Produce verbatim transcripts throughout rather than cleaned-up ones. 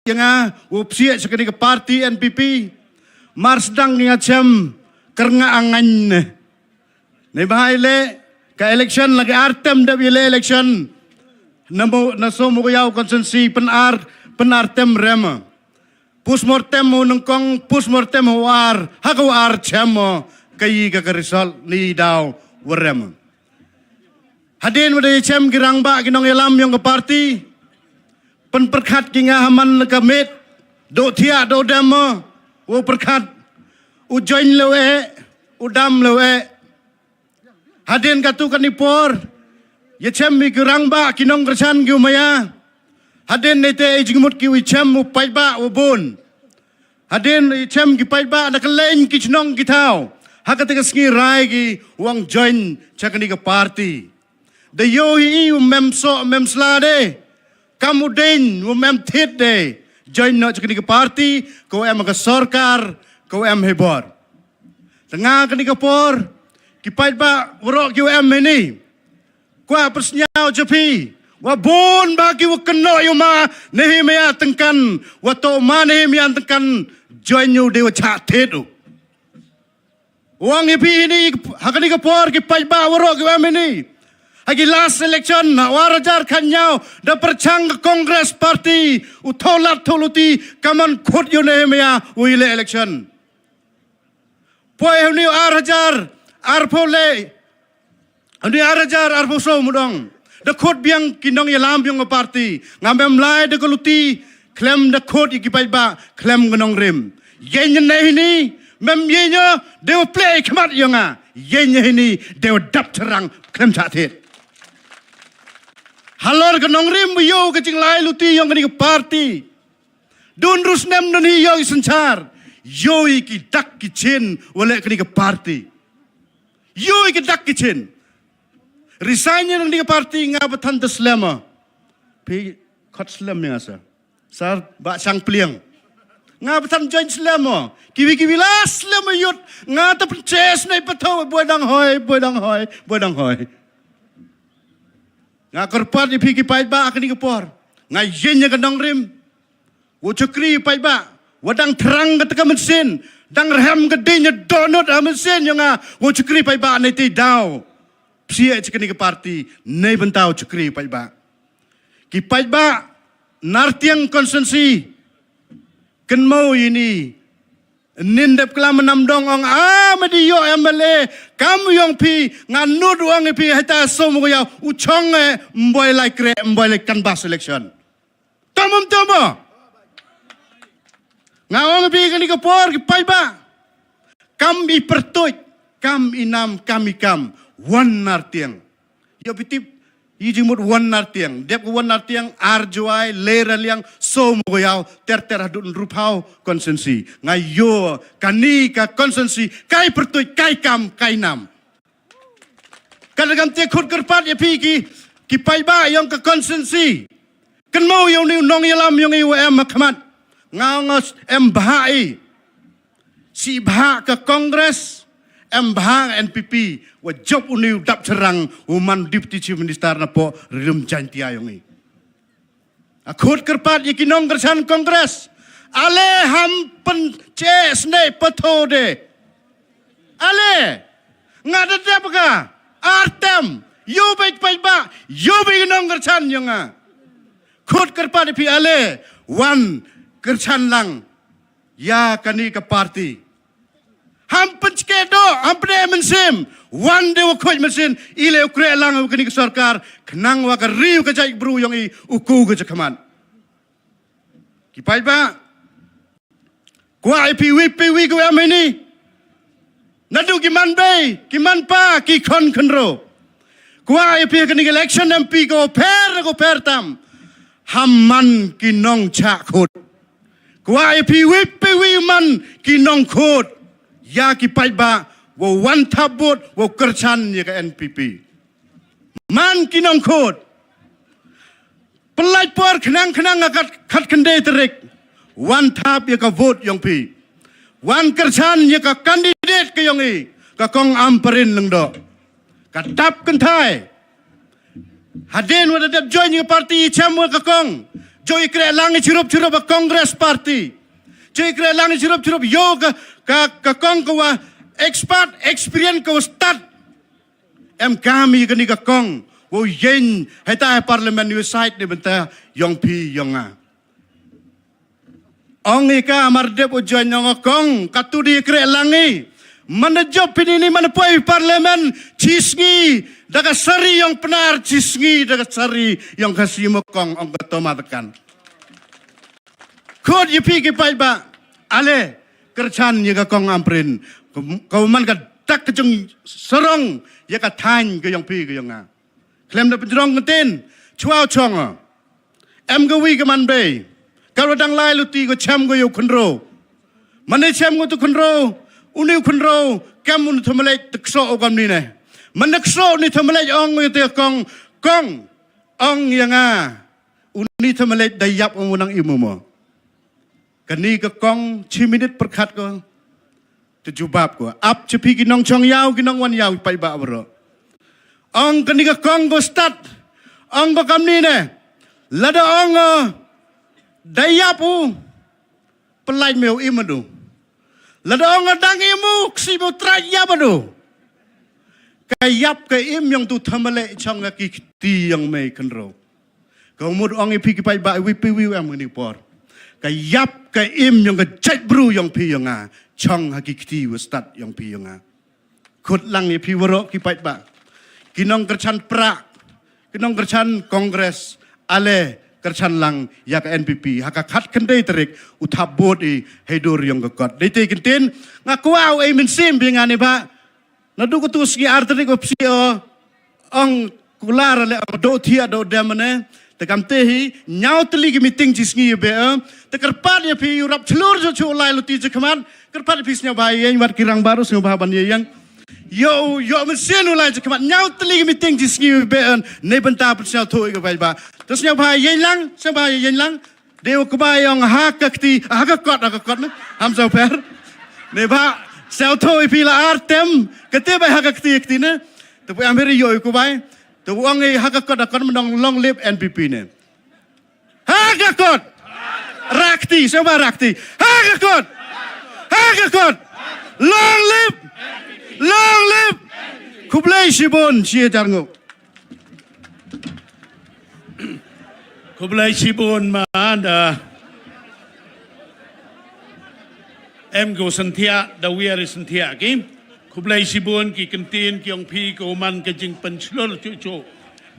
ïa nga u psiah sha kane ka party N P P. Mar sdang ki nga chem kyrngah angaiñ ne. Neibhah i leh ka election la ki ar term dep i leh election. Na mo na Sohmogoiaw constituency pyn ar pyn ar term rem. Postmortem u nyngkong, postmortem u ar, ha ka u ar chem mo ka i ka ka result ni daw wa rem. Hadien wa da chem ki rangbah ki nongïalam yong ka party. Pynpyrkhat ki nga ha man ka met. Doh thiah doh dem mo. U pyrkhat. U join lew eh. U dam lew eh. Hadien katu kani por. Ïa chem mi ki rangbah ki nongkyrshan ki u maya. Hadien neite i jingmut ki u chem u paidbah u bun. Hadien i chem ki paidbah na ka leng ki chnong ki thaw. Ha kata ka sngi rai ki wang join cha kani ka party. Da ïohi i u mem soh mem sla de. Kam u deiñ u mem thied de. Join noh cha kani ka party, ko em ka sorkar, ko em hei bor. Tanga kani ka por, ki paidbah waroh ki u em hini. Kwah pyrsngew cha phi, wa bun ba ki wa kynnoh ïa u ma Nehemiah Tyngkan, wa toh u ma Nehemiah Tyngkan, join ïa u de wa chah thied u. Wang ïa phi hini, ha kani ka por ki paidbah waroh ki wa em hini. Ha ki last election, ha u ar hajar khatñiaw, da pyrchang ka Congress Party, u tholat tholuti, ka man khut ïa u Nehemiah, u ïa leh election. Poi ha uni u ar hajar, arphew le, uni ar hajar, arphew so mudong. Da khut biang ki nongïalam biang ka party. Ngam em lai da ka luti, khlem da khut ïa ki paidbah, khlem ka nongrim. Ïeng ne hini, mem ïeng ïa, de wa pleh khmat ïa nga. Ïeng ne hini, de wa dap charang, khlem chah thied. Halor ka nongrim wa ïoh ka jinglai luti yong kani ka party. Dun rus nem dun hi ïoh i synchar. Ïoh i ki dak ki chin, wa leh kani ka party. Ïoh i ki dak ki chin. Resign ïa kani ka party nga ba than da slem o. Phi khot slem ïa nga sa. Sar ba chang pliang. Nga ba than join slem o. Kiwi kiwi la slem o yut. Nga ta pynches nei patho boi dang hoi, boi dang hoi, boi dang hoi. Nga kyrpad ïa phi ki paidbah kani ka por. Nga ïeng ïa ka nongrim. Wa chakri paidbah, wa dang thrang kata ka mynsiem, dang rhem ka ding ïa donut ha mynsiem ïa nga, wa chakri paidbah nei te daw. Psiah cha kani ka party, nei bynta wa chakri paidbah. Ki paidbah, Nartiang constituency, kynmaw ïa ini, nin dep klam nam dong ong, ah, ma di ïoh M L A, kam yong phi, nga nud ong ïa phi, heta so mo ya, u chong eh, mboi lai kre, mboi lai canvass election. Tom um tom mo. Nga ong ïa phi kani ka por ki paidbah. Kam i pyrtuit, kam i nam, kam i kam. Wan Nartiang. Ïoh phi tip, i jingmut Wan Nartiang. Dep ka Wan Nartiang, Ar Jowai, Le Raliang, Sohmogoiaw, ter ter haduh Nongrum Phaw, constituency. Nga ïoh, kani ka constituency, kai pyrtuit, kai kam, kai nam. Ka da kam te khut kyrpad ïa phi ki, ki paidbah yong ka constituency. Kynmaw ïa uni u nongïalam yong i wa em ha khmat. Nga ong em bha i. Si bha ka Congress, em bha N P P, wa jop uni u dap charang, u man Deputy Chief Minister na po, rilum Jaintia yong i. A khut kyrpad ïa ki nongkyrshan Congress. Ale ham pynchesnei patho de. Ale. Nga da dep ka. Artem. Ïoh beit paidbah. Ïoh beit nongkyrshan ïa nga. Khut kyrpad ïa phi ale. Wan kyrshan lang. Ïa kani ka party. Ham pynchke doh, ham pyneh mynsiem. Wan de wa khuid mynsiem, i le u kreh lang wa kani ka sorkar, khnang wa ka ri wa ka jaitbru yong i, u ku ka jakhmat. Ki paidbah. Kwah ïa phi wi, phi wi ku em ini. Naduh ki man bei, ki man pa, ki khon khynro. Kwah ïa phi kani ka election M P ko pher, ko pher tam. Ham man ki nongchah khut. Kwah ïa phi wi, phi wi man ki nongkhut. Ïa ki paidbah, wa wan thap vote, wa kyrshan ïa ka N P P. Man ki nongkhut. Pynlait por khnang khnang nga kat, kat khyndai tarik. Wan thap ïa ka vote yong phi. Wan kyrshan ïa ka candidate ka yong i. Ka Kong Ampareen Lyngdoh. Ka dap kynthai. Hadien wa da dep join ïa ka party i chem wa ka kong. Joi kreh lang i chirup chirup a Congress Party. Joi kreh lang i chirup chirup yo ka, ka, ka kong ka wa expert, experience ka wa stad. Em kami kani ka kong. Wo yen heta parliament ni side ni benta yong pi yong a. Ong i ka mar dep u join ong kong, katu di kreh lang i. Mana job pini ni mana poi parliament, chisngi, daga sari yong penar, chisngi, daga sari yong kasi mo kong, ong ka toma tekan. Khot ye pi ki paid ba, ale, kerchan ye ka kong Ampareen, kau man ka dak kejung serong ye ka thain ke yong pi ke yong a. Klem da pejrong kentin, chuau chong a. Em ka wi ka man bei, ka ro dang lai luti ko chem ko yo khunro. Mane chem ko tu khunro, uni khunro, kem uni thamalej tekso o kam ni ne. Mane kso uni thamalej ong yo te kong, kong, ong yang a. Uni thamalej da yap ong unang imu mo. Kani ka kong chi minit perkhat ko. Te jubab ko. Ap chepi ki nong chong yau, ki nong wan yau, pai ba bro. Ong kani ka kong ko stad. Ong ko kam ni ne. Lada ong, uh, da yap u. Pelaj me u im adu. Lada ong dang im u, ksi me u traj yap adu. Ka yap ka im yong tu thamalej chong ka ki kti yong me khunro. Ka mut ong i pi ki paid ba wi pi wi em ni por. Ka yap ka im yong ka jait bru yong pi yong a. Chong ha ki kti wa stad yong pi yong a. Khut lang i pi waro ki paid ba. Ki nong kerchan pra. Ki nong kerchan Congress. Ale kerchan lang ya ka N P P. Ha ka khat kendai tarik u thap bot i haidur yong ka kot. Dei te kentin nga kwau ei minsim bi nga ni ba. Nadu ko tu sngi ar tarik ko psi o ong kular le ong do thia do dem ne. Te kam te hi nyau teli ki meeting chi sngi be. Te kerpat ya pi u rap chlur jo chu lai luti chi khmat. Kerpat ya pi snya ba yeng wat ki rang baru snya ba ban yeng. Yo, yo men sien u lai chi khmat nyau teli ki meeting chi sngi be. Ne benta pun snya tho i ka bai ba. Te snya ba yeng lang, snya ba yeng lang. Dei u kbai ong ha ka kti, ha ka kot, ha ka kot ne. Ham sau per. Ne ba, sau tho i pi la ar tem. Kete bai ha ka kti, kti ne. Te pu am hiri yo i kbai. Te ong i ha ka kot, ha kot menong long live N P P ne. Ha ka kot. Rakti, sema rakti. Ha ka kot. Ha ka kot. Long live. Long live. Khublei shibun, shi hajar nguh. Khublei shibun ma da. Em ko syntia da wiar i syntia ki. Khublei shibun ki kyntien ki ong phi ko man ka jingpynshlur chuh chuh.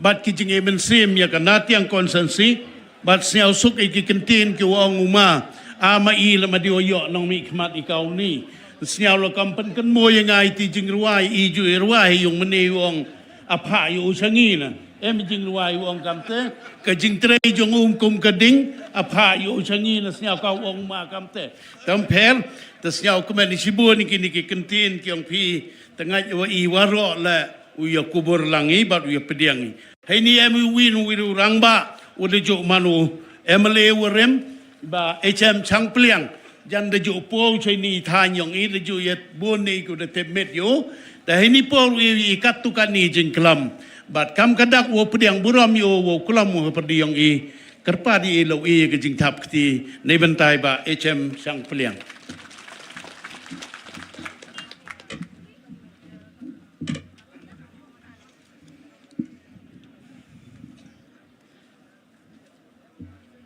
Bad ki jingim mynsiem ïa ka Natiang constituency. Bad sñiaw suk ïa ki kyntien ki ong u ma. A ma i la ma di o ïoh nongmihkhmat i ka u ni. Sñiaw la kam pynkynmaw ïa nga ïa ki jingrwai i ju i rwai ïa u mane u ong. Apha ïa u sha ngi na. Em jingrwai u ong kamte. Ka jingtrei jong u kum ka ding. Apha ïa u sha ngi na sñiaw ka u ong ma kamte. Tam pher. Te sñiaw kmen shibun kine ki kyntien ki ong phi. Te ngait wa i waroh la u ïa kubur lang i bad u ïa pdiang i. Heini em u win u win u rangbah u da ju man u M L A u rem ba H M Shangpliang. Jan da ju po u chai ni than yong i da ju yet bun ni ku da tep met yu. Da heini por u i kat tu kat ni jingklam. Bad kam ka dak u pdiang burom yu u klam u pdiang i. Kyrpad i lo i ka jingthap kti ni bentai ba H M Shangpliang.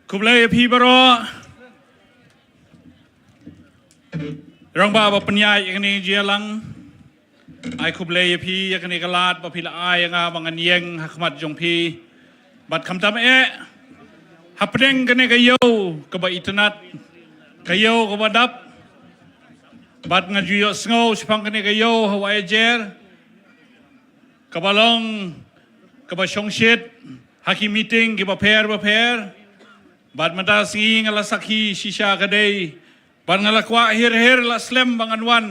Khublei ïa phi baroh. Rangbah ba pynïaid ïa kane ka jingïalang. Ai khublei ïa phi ïa kane ka lad ba phi la ai ïa nga ba ngan ïeng ha khmat jong phi. Bad khamtam eh. Hapdeng kane ka ïew kaba itynnad. Ka ïew kaba dap. Bad nga ju ïohsngew shaphang kane ka ïew ha Waiajer. Kaba long, kaba shongshit, ha ki meeting, kiba pher, ba pher. Bad mynta sngi nga la sakhi shisha ka dei. Bad nga la kwah hir hir la slem ba ngan wan.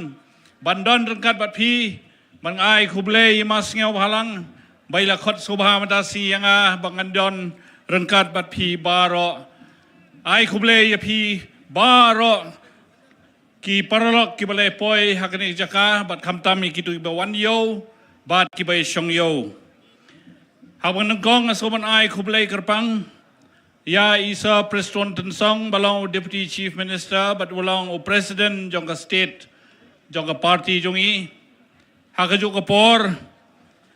Ban don ryngkat bad phi. Ban nga ai khublei ïa ma Sniawbhalang. Bad i la khot sngewbha mynta sngi ïa nga ba ngan don ryngkat bad phi baroh. Ai khublei ïa phi baroh. Ki paralok kiba la poi ha kane ka jaka bad khamtam ïa kitu kiba wan ïew bad kiba shong ïew. Haba nyngkong nga sngewbha ban ai khublei kyrpang Ïa i Sir Prestone Tynsong ba long u Deputy Chief Minister bad u long u President jong ka state jong ka party jong i. Ha kajuh ka por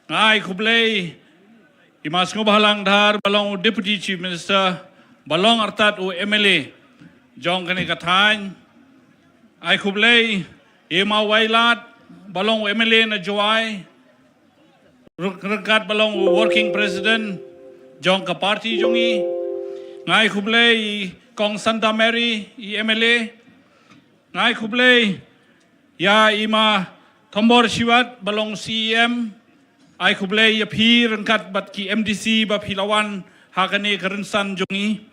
nga ai khublei ïa i ma Sngewbhalang Dhar ba long u Deputy Chief Minister, ba long artat u M L A jong kane ka thaiñ. Ai khublei ïa i ma Wailadmiki ba long u M L A na Jowai, ryngkat ba long u working president jong ka party jong i. Nga ai khublei ïa i Kong Santa Mary, i M L A. Nga ai khublei ïa i ma Thombor Shiwat ba long C E M. Ai khublei ïa phi ryngkat bad ki M D C ba phi la wan ha kane ka rynsan jong i.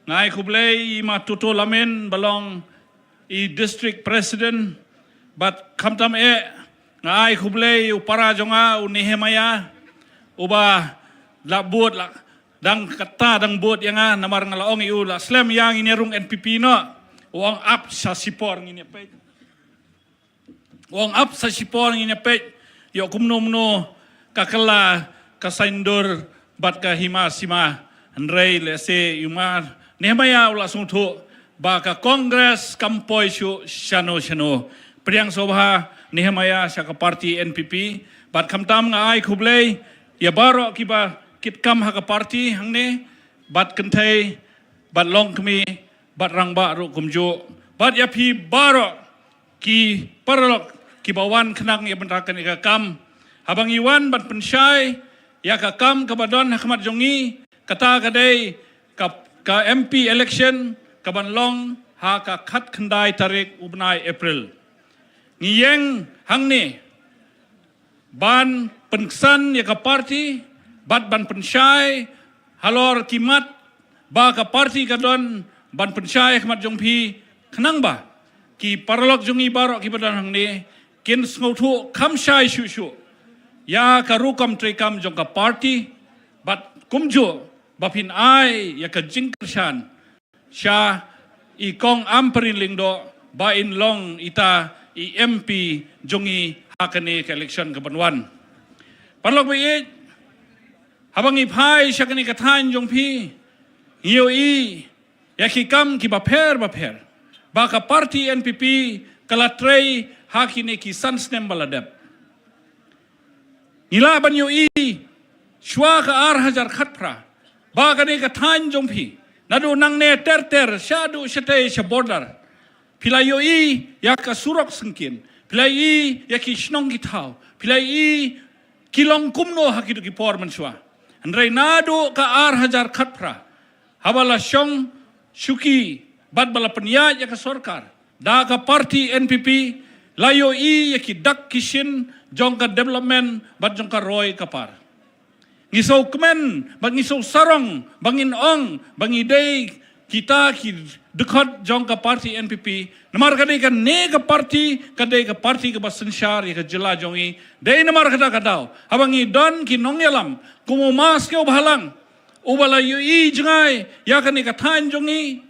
Nga ai khublei ïa i ma Toto Lamin ba long i district president, bad khamtam eh nga ai khublei ïa u para jong nga u Nehemiah, uba la bud la dang kata dang bud ïa nga namar nga la ong ïa u la slem ïa ngin ïa rung N P P noh. U ong ap sa shipor ngin ïa peit. U ong ap sa shipor ngin ïa peit ïoh kumno mno ka kylla ka saindur bad ka hima sima. Hynrei lehse ïa u ma Nehemiah u la sngewthuh ba ka Congress kam poi shuh shano shano. Pdiang sngewbha Nehemiah sha ka party N P P. Bad khamtam nga ai khublei ïa baroh kiba kit kam ha ka party hangne, bad kynthei, bad longkmie, bad rangbah ruh kumjuh, bad ïa phi baroh ki paralok kiba wan khnang ïa bynta kane ka kam. Haba ngi wan ban pynshai ïa ka kam kaba don ha khmat jong ngi, kata ka dei ka, ka M P election kaban long ha ka khatkhyndai tarik u bnai April. Ngi ïeng hangne ban pynksan ïa ka party bad ban pynshai halor ki mat ba ka party ka don ban pynshai ha khmat jong phi, khnang ba ki paralok jong ngi baroh kiba don hangne kin sngewthuh kham shai shuh shuh ïa ka rukom treikam jong ka party, bad kumjuh ba phin ai ïa ka jingkyrshan sha i Kong Ampareen Lyngdoh ba in long ita i M P jong ngi ha kane ka election kaban wan. Paralok ba ïeit, haba ngi phai sha kane ka thaiñ jong phi, ngi ïohi ïa ki kam kiba pher ba pher ba ka party N P P ka la trei ha kine ki san snem ba la dep. Ngi lah ban ïohi shuwa ka ar hajar khatphra ba kane ka thaiñ jong phi, naduh nangne ter ter shaduh shatei sha border, phi la ïohi ïa ka surok syngkien, phi la ïohi ïa ki shnong ki thaw, phi la ïohi ki long kumno ha kito ki por mynshuwa. Hynrei naduh ka ar hajar khatphra, haba la shong shuki bad ba la pynïaid ïa ka sorkar da ka party N P P, la ïohi ïa ki dak ki shin jong ka development bad jong ka roi ka par. Ngi sngewkmen bad ngi sngewsarong ba ngin ong ba ngi dei kita ki dkhot jong ka party N P P, namar ka dei kane ka party ka dei ka party kaba synshar ïa ka jylla jong ngi. Dei namar kata ka daw haba ngi don ki nongïalam kum u ma Sngewbhalang, uba la ïohi jngai ïa kane ka thaiñ jong ngi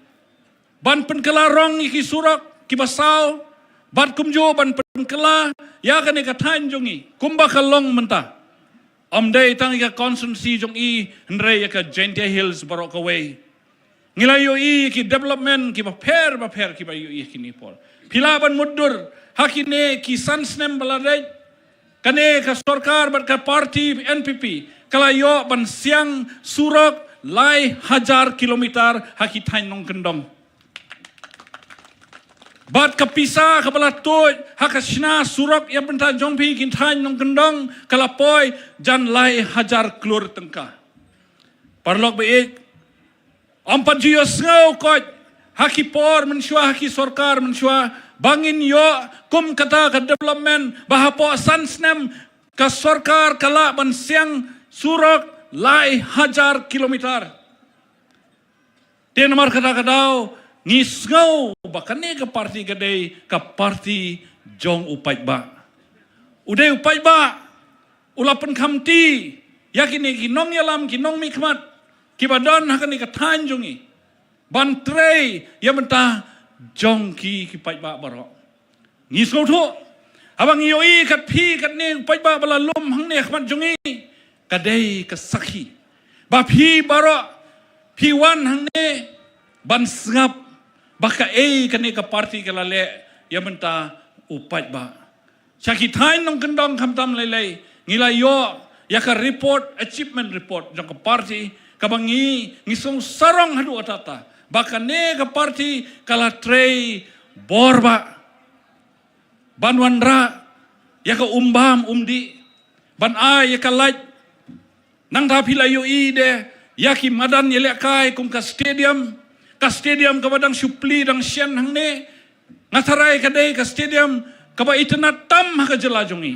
ban pynkylla rong ïa ki surok kiba saw, bad kumjuh ban pynkylla ïa kane ka thaiñ jong ngi kumba ka long mynta. Ym dei tang ïa ka constituency jong i, hynrei ïa ka Jaintia Hills baroh kawei. Ngi la ïohi ïa ki development kiba pher ba pher kiba ïohi ïa kine por. Phi lah ban mutdur ha kine ki san snem ba la dep, kane ka sorkar bad ka party N P P ka la ïoh ban siang surok lai hajar kilometer ha ki thaiñ nongkyndong. Bad ka pisa kaba la tuid ha ka shna surok ïa bynta jong phi ki thaiñ nongkyndong ka la poi jan lai hajar klur tyngka. Paralok ba ïeit, ym pat ju ïohsngew koit ha ki por mynshuwa, ha ki sorkar mynshuwa, ba ngin ïoh kum kata ka development ba hapoh san snem ka sorkar ka lah ban siang surok lai hajar kilometer. Te namar kata ka daw ngi sngew ba kane ka party ka dei ka party jong u paidbah. U dei u paidbah u la pynkhamti ïa kine ki nongïalam, ki nongmihkhmat kiba don ha kane ka thaiñ jong ngi ban trei ïa bynta jong ki, ki paidbah baroh. Ngi sngewthuh haba ngi ïohi kat phi katne u paidbah ba la lum hangne ha khmat jong ngi, ka dei ka sakhi ba phi baroh Phi wan hangne ban sngap ba kaei kane ka party ka la leh ïa mynta u paidbah. Sha ki thaiñ nongkyndong khamtam leilei ngi la ïoh ïa ka report, achievement report jong ka party, kaba ngi, ngi sngewsarong haduh katta katta ba kane ka party ka la trei bor bah ban wanrah ïa ka um bam um dih, ban ai ïa ka lait. Nangta phi la ïohi de ïa ki madan ïalehkai kum ka stadium, ka stadium kaba dang shu plie dang shen hangne. Nga tharai ka dei ka stadium kaba itynnad tam ha ka jylla jong ngi.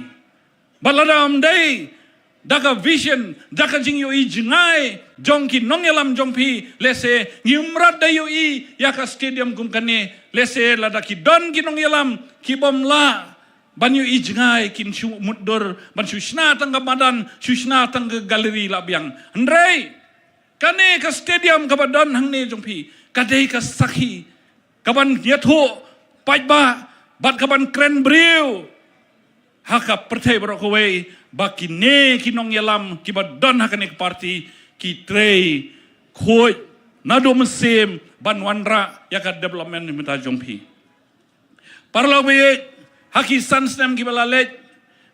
Bad lada ym dei da ka vision, da ka jingïohi jngai jong ki nongïalam jong phi, lehse ngim rat da ïohi ïa ka stadium kum kane. Lehse lada ki don ki nongïalam ki bym lah ban ïohi jngai, kin shu mutdur ban shu shna tang ka madan, shu shna tang ka gallery la biang. Hynrei kane ka stadium kaba don hangne jong phi ka dei ka sakhi kaban ïathuh paidbah bad kaban kren briew ha ka pyrthei baroh kawei ba kine ki nongïalam kiba don ha kane ka party ki trei khuid naduh mynsiem ban wanrah ïa ka development mynta jong phi. Paralok baieit, ha ki san snem kiba la leit,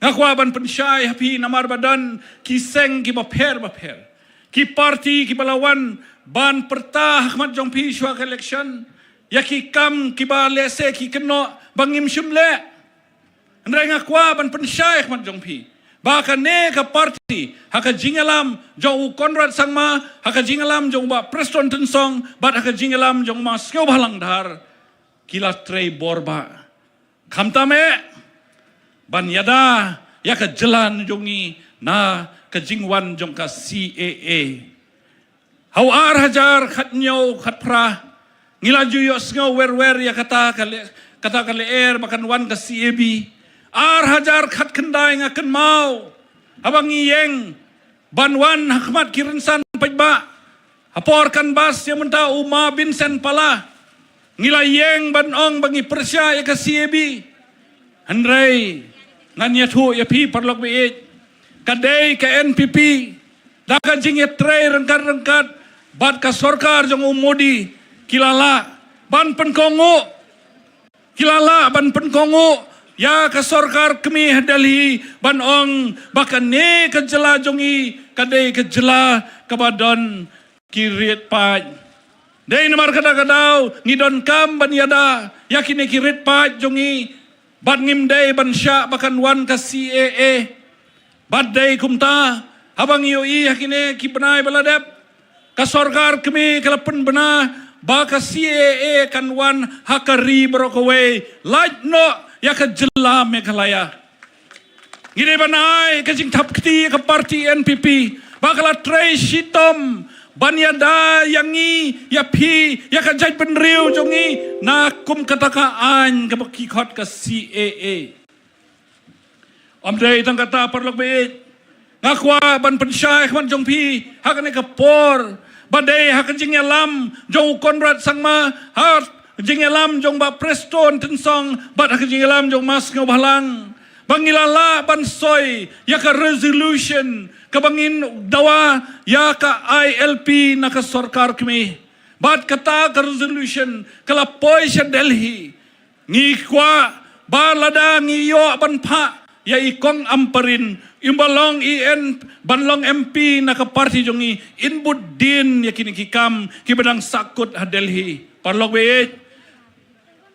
nga kwah ban pynshai ha phi namar ba don ki seng kiba pher bapher, ki party kiba la wan ban pyrta ha khmat jong phi shuwa ka election ïa ki kam kiba lehse ki kynnoh ba ngim shym leh. Hynrei nga kwah ban pynshai ha khmat jong phi ba kane ka party, ha ka jingïalam jong u Conrad Sangma, ha ka jingïalam jong u Bah Prestone Tynsong bad ha ka jingïalam jong u Ma Sngewbhalang Dhar, ki la trei bor bah, khamtam eh ban ïada ïa ka jylla jong ngi na ka jingwan jong ka C A A. Ha u ar hajar khathynñiew khatphra ngi la ju ïohsngew wer wer ïa kata ka leh, kata ka lyer ba kan wan ka C A B. Ar hajar khatkhyndai nga kynmaw haba ngi ïeng ban wan ha khmat ki rynsan paidbah ha por canvass ïa mynta u Ma Vincent Pala, ngi la ïeng ban ong ba ngi pyrshah ïa ka C A B. Hynrei ngan ïathuh ïa phi paralok baieit, ka dei ka N P P da ka jingïatrei ryngkat ryngkat bad ka sorkar jong u Modi ki la lah ban pynkohnguh, ki la lah ban pynkohnguh ïa ka sorkar kmie ha Delhi ban ong ba kane ka jylla jong ngi ka dei ka jylla kaba don ki rit paid. Dei namar kata ka daw ngi donkam ban ïada ïa kine ki rit paid jong ngi bad ngim dei ban shah ba kan wan ka C A A. Bad dei kumta haba ngi ïohi ha kine ki bnai ba la dep, ka sorkar kmie ka la pynbna ba ka C A A kan wan ha ka ri baroh kawei, lait noh ïa ka jylla Meghalaya. Ngi dei ban ai ka jingthap kti ïa ka party N P P ba ka la trei shitom ban ïada ïa ngi, ïa phi, ïa ka jaitbynriew jong ngi na kum kata ka aiñ kaba ki khot ka C A A. Ym dei tang kata paralok baieit, nga kwah ban pynshai ha khmat jong phi ha kane ka por ba dei ha ka jingïalam jong u Conrad Sangma, ha ka jingïalam jong Bah Prestone Tynsong bad ha ka jingïalam jong Ma Sngewbhalang ba ngi la lah ban soi ïa ka resolution kaba ngin dawa ïa ka I L P na ka sorkar kmie. Bad kata ka resolution ka la poi sha Delhi. Ngi kwah ba lada ngi ïoh ban phah ïa i Kong Ampareen, i ba long i en ban long M P na ka party jong ngi, in bud din ïa kine ki kam kiba dang sahkut ha Delhi. Paralok baieit,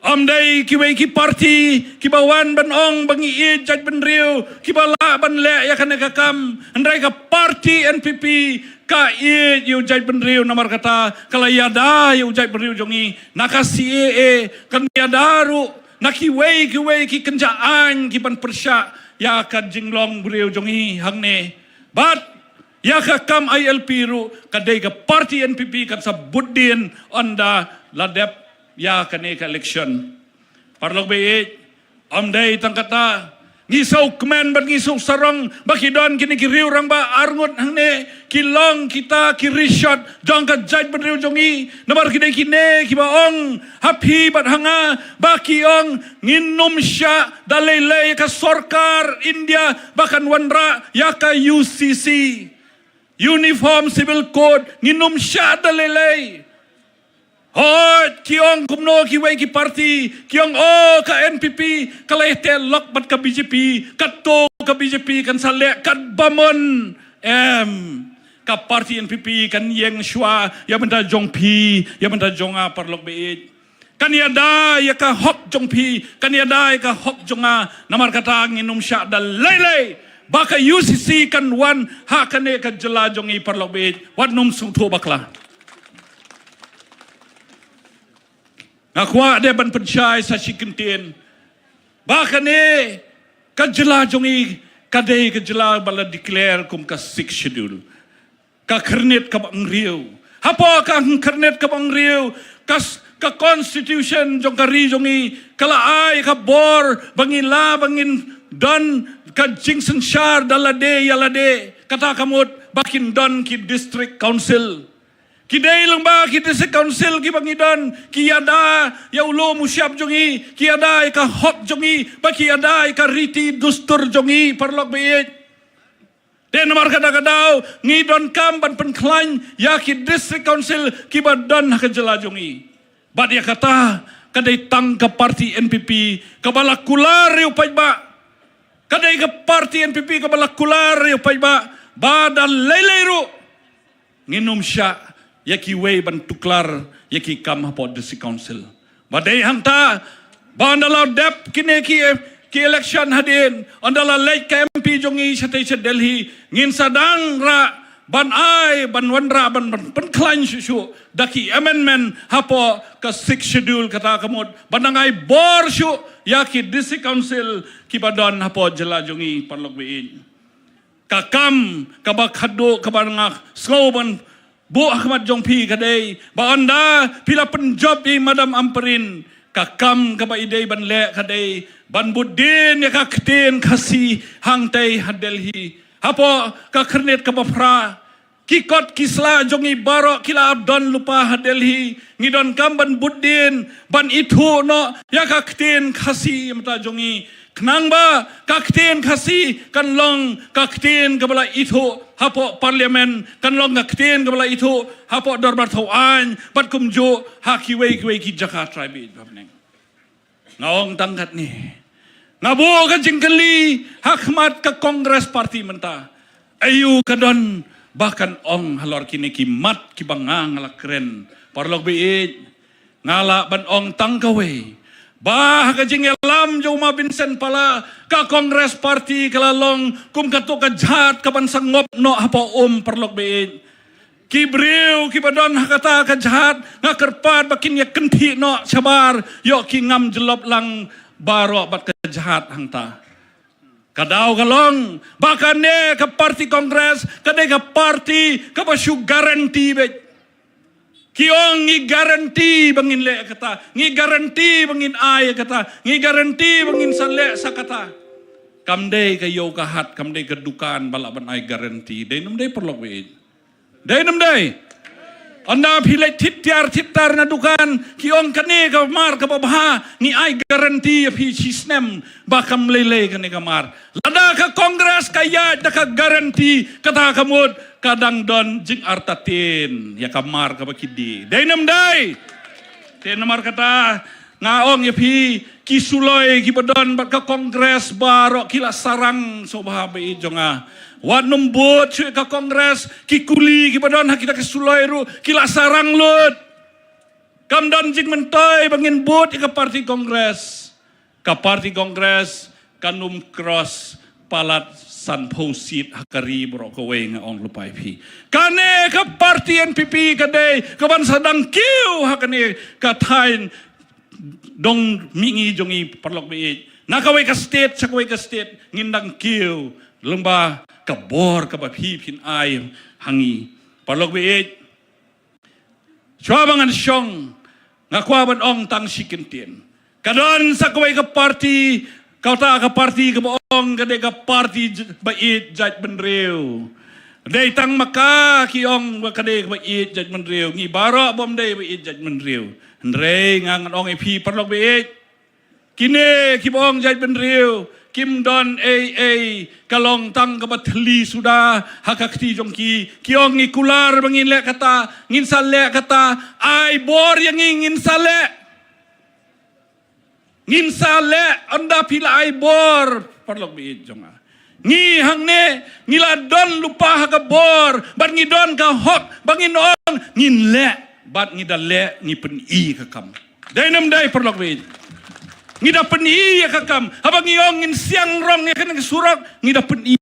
ym dei kiwei ki party kiba wan ban ong ba ngi ïeit jaitbynriew kiba lah ban leh ïa kane ka kam, hynrei ka party N P P ka ïeit ïa u jaitbynriew namar kata ka la ïada ïa u jaitbynriew jong ngi na ka C A A, kan ïada ruh na kiwei kiwei ki kynja aiñ kiban pyrshah ïa ka jinglong briew jong ngi hangne. Bad ïa ka kam I L P ruh ka dei ka party N P P kan sa bud din ynda la dep ïa kane ka election. Paralok baieit, ym dei tang kata, ngi sngewkmen bad ngi sngewsarong ba ki don kine ki riew rangbah arngut hangne ki long kita ki rishot jong ka jaitbynriew jong ngi. Namar ki dei kine kiba ong ha phi bad ha nga ba ki ong ngin ym shah da lei lei ka sorkar India ba kan wanrah ïa ka U C C. Uniform Civil Code, ngin ym shah da lei lei. Hooid, ki ong kumno kiwei ki parti, ki ong, oh, ka N P P ka la ïateh lok bad ka B J P, katto ka B J P kan sa leh katba mon. Em, ka parti N P P kan ïeng shuwa ïa bynta jong phi, ïa bynta jong nga, paralok baieit. Kan ïada ïa ka hok jong phi, kan ïada ïa ka hok jong nga, namar kata ngin ym shah da lei lei ba ka U C C kan wan ha kane ka jylla jong ngi, paralok baieit, wat nym sngewthuh bakla. Nga kwah de ban pynshai sa shi kyntien ba kane ka jylla jong ngi ka dei ka jylla ba la declare kum ka Sixth Schedule. Ka khyrnit kaba hynriew. Hapoh ka khyrnit kaba hynriew, ka s-, ka constitution jong ka ri jong ngi ka la ai ka bor ba ngi la, ba ngin don ka jingsynshar da lade ïa lade. Kata ka mut ba kin don ki district council. Ki dei lyngba ki district council kiba ngi don, ki ïada ïa u lum u shyiap jong ngi, ki ïada ïa ka hok jong ngi, ba ki ïada ïa ka riti dustur jong ngi, paralok baieit. Te namar kata ka daw ngi donkam ban pynkhlaiñ ïa ki district council kiba don ha ka jylla jong ngi. Bad ïa kata ka dei tang ka parti N P P kaba la kular ïa u paidbah. Ka dei ka parti N P P kaba la kular ïa u paidbah ba da lei lei ruh ngin ym shah ïa kiwei ban tuklar ïa ki kam hapoh district council. Ba dei hangta ba ynda la dep kine ki, ki election hadien, ynda la leit ka M P jong ngi shatei sha Delhi, ngin sa dang rah ban ai, ban wanrah, ban, ban pynkhlaiñ shuh shuh da ki amendment hapoh ka Sixth Schedule, kata ka mut ban dang ai bor shuh ïa ki district council kiba don hapoh jylla jong ngi, paralok baieit. Ka kam kaba khadduh kaba nga sngew ban buh ha khmat jong phi ka dei ba ynda phi la pynjop ïa i Madam Ampareen, ka kam kaba i dei ban leh ka dei ban bud dien ïa ka ktien Khasi hangtei ha Delhi. Hapoh ka khyrnit kaba phra, ki kot ki sla jong ngi baroh ki la don lypa ha Delhi. Ngi donkam ban bud dien ban ithuh noh ïa ka ktien Khasi mynta jong ngi. Khnang ba ka ktien Khasi kan long ka ktien kaba la ithuh hapoh parliament, kan long ka ktien kaba la ithuh hapoh dorbar thawaiñ, bad kumjuh ha kiwei kiwei ki jaka trai bit ba bneng. Nga ong tang katne. Nga buh ka jingkylli ha khmat ka Congress Party mynta. Aïu ka don ba kan ong halor kine ki mat kiba nga nga la kren, paralok baieit. Nga lah ban ong tang kawei ba ha ka jingïalam jong u Ma Vincent Pala, ka Congress Party ka la long kum katto ka jhat kaban sa ngop noh hapoh um, paralok baieit. Ki briew kiba don ha kata ka jhat nga kyrpad ba kin ïa kynthih noh shabar, ïoh ki ngam jyllop lang baroh bad ka jhat hangta. Ka daw ka long ba kane ka parti Congress ka dei ka parti kaba shu guarantee beit. Ki ong ngi guarantee ba ngin leh kata, ngi guarantee ba ngin ai kata, ngi guarantee ba ngin sa leh sa kata. Kam dei ka ïew ka hat, kam dei ka dukan ba lah ban ai guarantee. Dei ne ym dei, paralok baieit? Dei ne ym dei? Ynda phi leit thied tiar thied tar na dukan, ki ong kane ka mar kaba bha, ngi ai guarantee ïa phi shi snem ba kam lei lei kane ka mar. Lada ka Congress ka ïaid da ka guarantee, kata ka mut ka dang don jingartatien ïa ka mar kaba ki die. Dei ne ym dei? Te namar kata nga ong ïa phi, ki suloi kiba don bad ka Congress baroh ki la sarang, sngewbha baieit jong nga. Wat nym bud shuh ïa ka Congress, ki kuli kiba don ha kita ki suloi ruh ki la sarang lut. Kam don jingmyntoi ba ngin bud ïa ka parti Congress. Ka parti Congress kan ym cross palat sanphew seat ha ka ri baroh kawei, nga ong lypa ïa phi. Kane ka parti N P P ka dei kaban sa dang kiew ha kane ka thaiñ dong mihngi jong ngi, paralok baieit. Na kawei ka state sha kawei ka state ngin dang kiew lyngba ka bor kaba phi phin ai ha ngi, paralok baieit. Shuwa ba ngan shong, nga kwah ban ong tang shi kyntien. Ka don sa kawei ka parti, kata ka parti kaba ong ka dei ka parti j-, ba ïeit jaitbynriew. Dei tang ma ka ki ong ba ka dei kaba ïeit jaitbynriew. Ngi baroh bym dei ba ïeit jaitbynriew. Hynrei nga ngan ong ïa phi, paralok baieit, Kine kiba ong jaitbynriew kim don ei ei, ka long tang kaba thylli suda ha ka kti jong ki. Ki ong ngi kular ba ngin leh kata, ngin sa leh kata. Ai bor ïa ngi, ngin sa leh. Ngin sa leh, ynda phi la ai bor, paralok baieit jong nga. Ngi hangne ngi la don lypa ha ka bor, bad ngi don ka hok ba ngin ong ngin leh, bad ngi da leh, ngi pyni ka kam. Dei ne ym dei, paralok baieit? Ngi da pyni ïa ka kam. Haba ngi ong ngin siang rong ïa kane ka surok, ngi da pyni.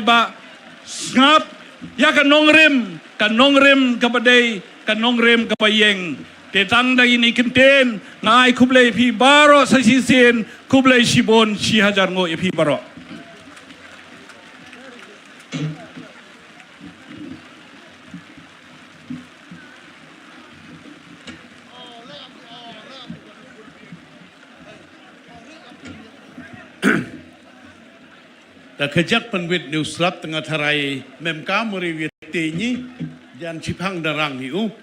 Ba sngap ïa ka nongrim, ka nongrim kaba dei, ka nongrim kaba ïeng. Te tang da ine i kyntien, nga ai khublei ïa phi baroh sa shisien, khublei shibun, shi hajar nguh ïa phi baroh. Da kajak pynwit ne u slap, te nga tharai mem ka mori wit te ngi jan chiphang da rang hi u.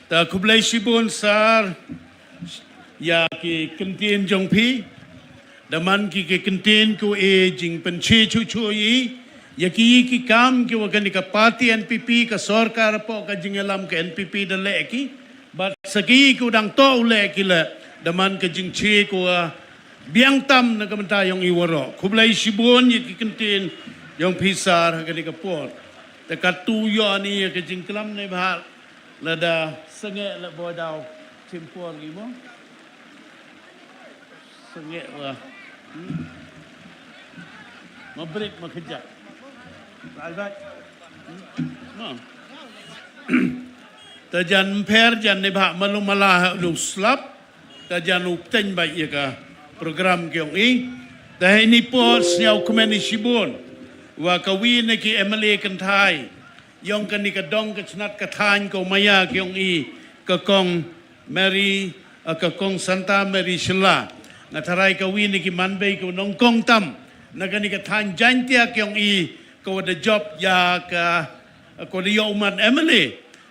Da khublei shibun sar ïa ki kyntien jong phi. Da man ki ki kyntien ko e jingpynche chuh chuh ïa i, ïa ki ki kam ki wa kane ka party N P P, ka sorkar hapoh ka jingïalam ka N P P da leh ki. Bad sa ki ki u dang toh u leh ki leh, da man ka jingche ko wa biang tam na ka bynta yong i waroh. Khublei shibun ïa ki kyntien yong phi sar ha kane ka por. Te katu ïoh ni ïa ka jingklam ne bha. Lada sngewbha la boi daw chim por ngi mo. Sngewbha. Hmm. Ma break ma kejap. Bye bye. Hmm. Ma. Te jan pher jan ne bha malu mala ha u slap. Te jan u pteng bai ïa ka program ki ong i. Te ha ini por sñiaw kmen i shibun. Wa ka wi ne ki M L A kynthai. Yong kani ka dong ka chnat ka thain ka u maya ki ong i ka kong Mary, ah, ka kong Santa Mary Shylla. Nga tharai ka wi ni ki manbei ka u nongkong tam na kani ka thain Jaintia ki ong i ka wa da jop ïa ka, ka wa da ïoh u man M L A.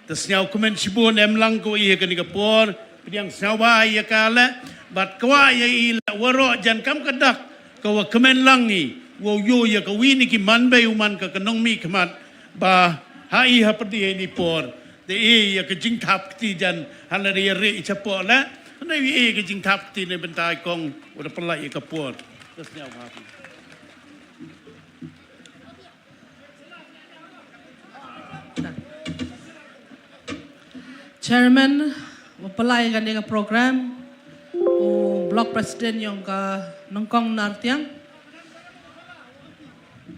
Te sñiaw kmen shibun em lang ka wa i ha kani ka por pdiang sñiaw ba ïa ka le bad ka wa ïa i le waroh jan kam ka dak ka wa kmen lang i wa u ïoh ïa ka wi ni ki manbei u man ka ka nongmihkhmat. Ba ha i ha pyrdi ha ini por te i ïa ka jingthap kti jan hana ri ri i chapoh le hana i ïa ka jingthap kti ne bynta i kong u da pynlait ïa ka por. Te sñiaw ba. Chairman wa pynlait ïa kane ka program, u Block President yong ka Nongkong Nartiang.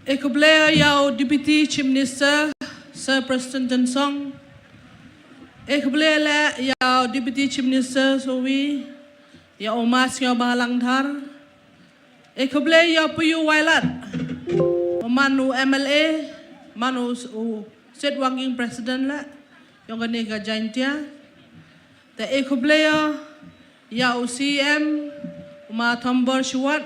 E khublei ïa u Deputy Chief Minister, Sir Prestone Tynsong. E khublei le ïa u Deputy Chief Minister Sowi, ïa u Ma Sniawbhalang Dhar. E khublei ïa u Pu Wailadmiki, u man u M L A, man u, u State Working President le yong kane ka Jaintia. Te e khublei ïa ïa u C M, u ma Thombor Shuwat.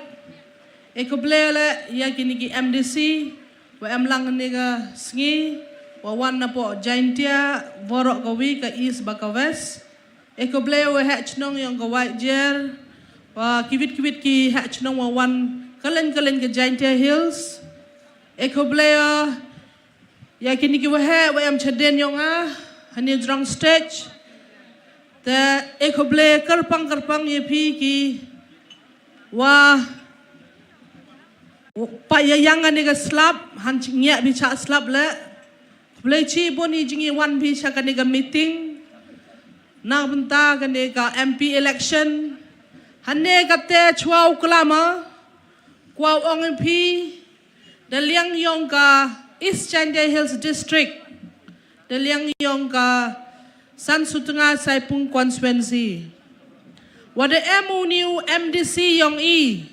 E khublei leh ïa kine ki M D C wa em lang kane ka sngi, wa wan napoh Jaintia, waroh kawi, ka East bad ka West. E khublei ïa u heh chnong yong ka Waitjer, wa kiwit kiwit ki heh chnong wa wan kylleng kylleng ka Jaintia Hills. E khublei ïa ïa kine ki waheh wa em chadien yong nga ha New Jurong State. Te e khublei kyrpang kyrpang ïa phi ki wa pat ïa ïang kane ka slap, hangne phi shah slap leh. Khublei shibun ïa ka jingwan phi sha kane ka meeting na ka bynta kane ka M P election. Hangne katte shuwa u klam, kwah ong ïa phi, da liang yong ka East Jaintia Hills District, da liang yong ka San Sutnga Saipung Constituency, wa da em une u M D C yong i,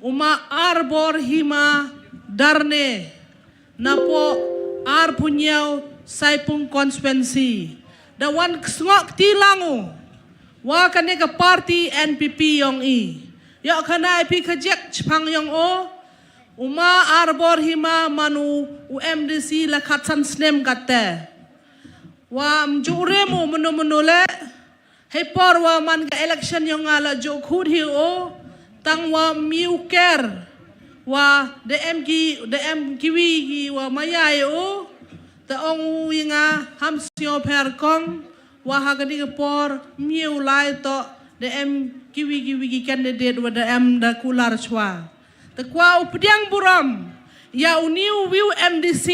u ma Arbor Hima Darne, napoh Arphuhñiaw Saipung Constituency. Da wan sngap kti lang u wa kane ka party N P P yong i. Ïoh khana ïa phi ka jek chpang yong u. U ma Arbor Hima man u u M D C la khatsan snem katte. Wa ym ju rim u mynno mynno leh. Hei por wa man ka election yong nga la ju khut hi u. Tang wa ym ïoh ker. Wa da em ki, da em kiwi ki wa maya ïa u. Te ong u ïa nga ham sngewpher kong. Wa ha kane ka por ym ïoh lai toh da em kiwi kiwi ki candidate wa da em da kular shuwa. Te kwah u pdiang burom ïa une u wei u M D C,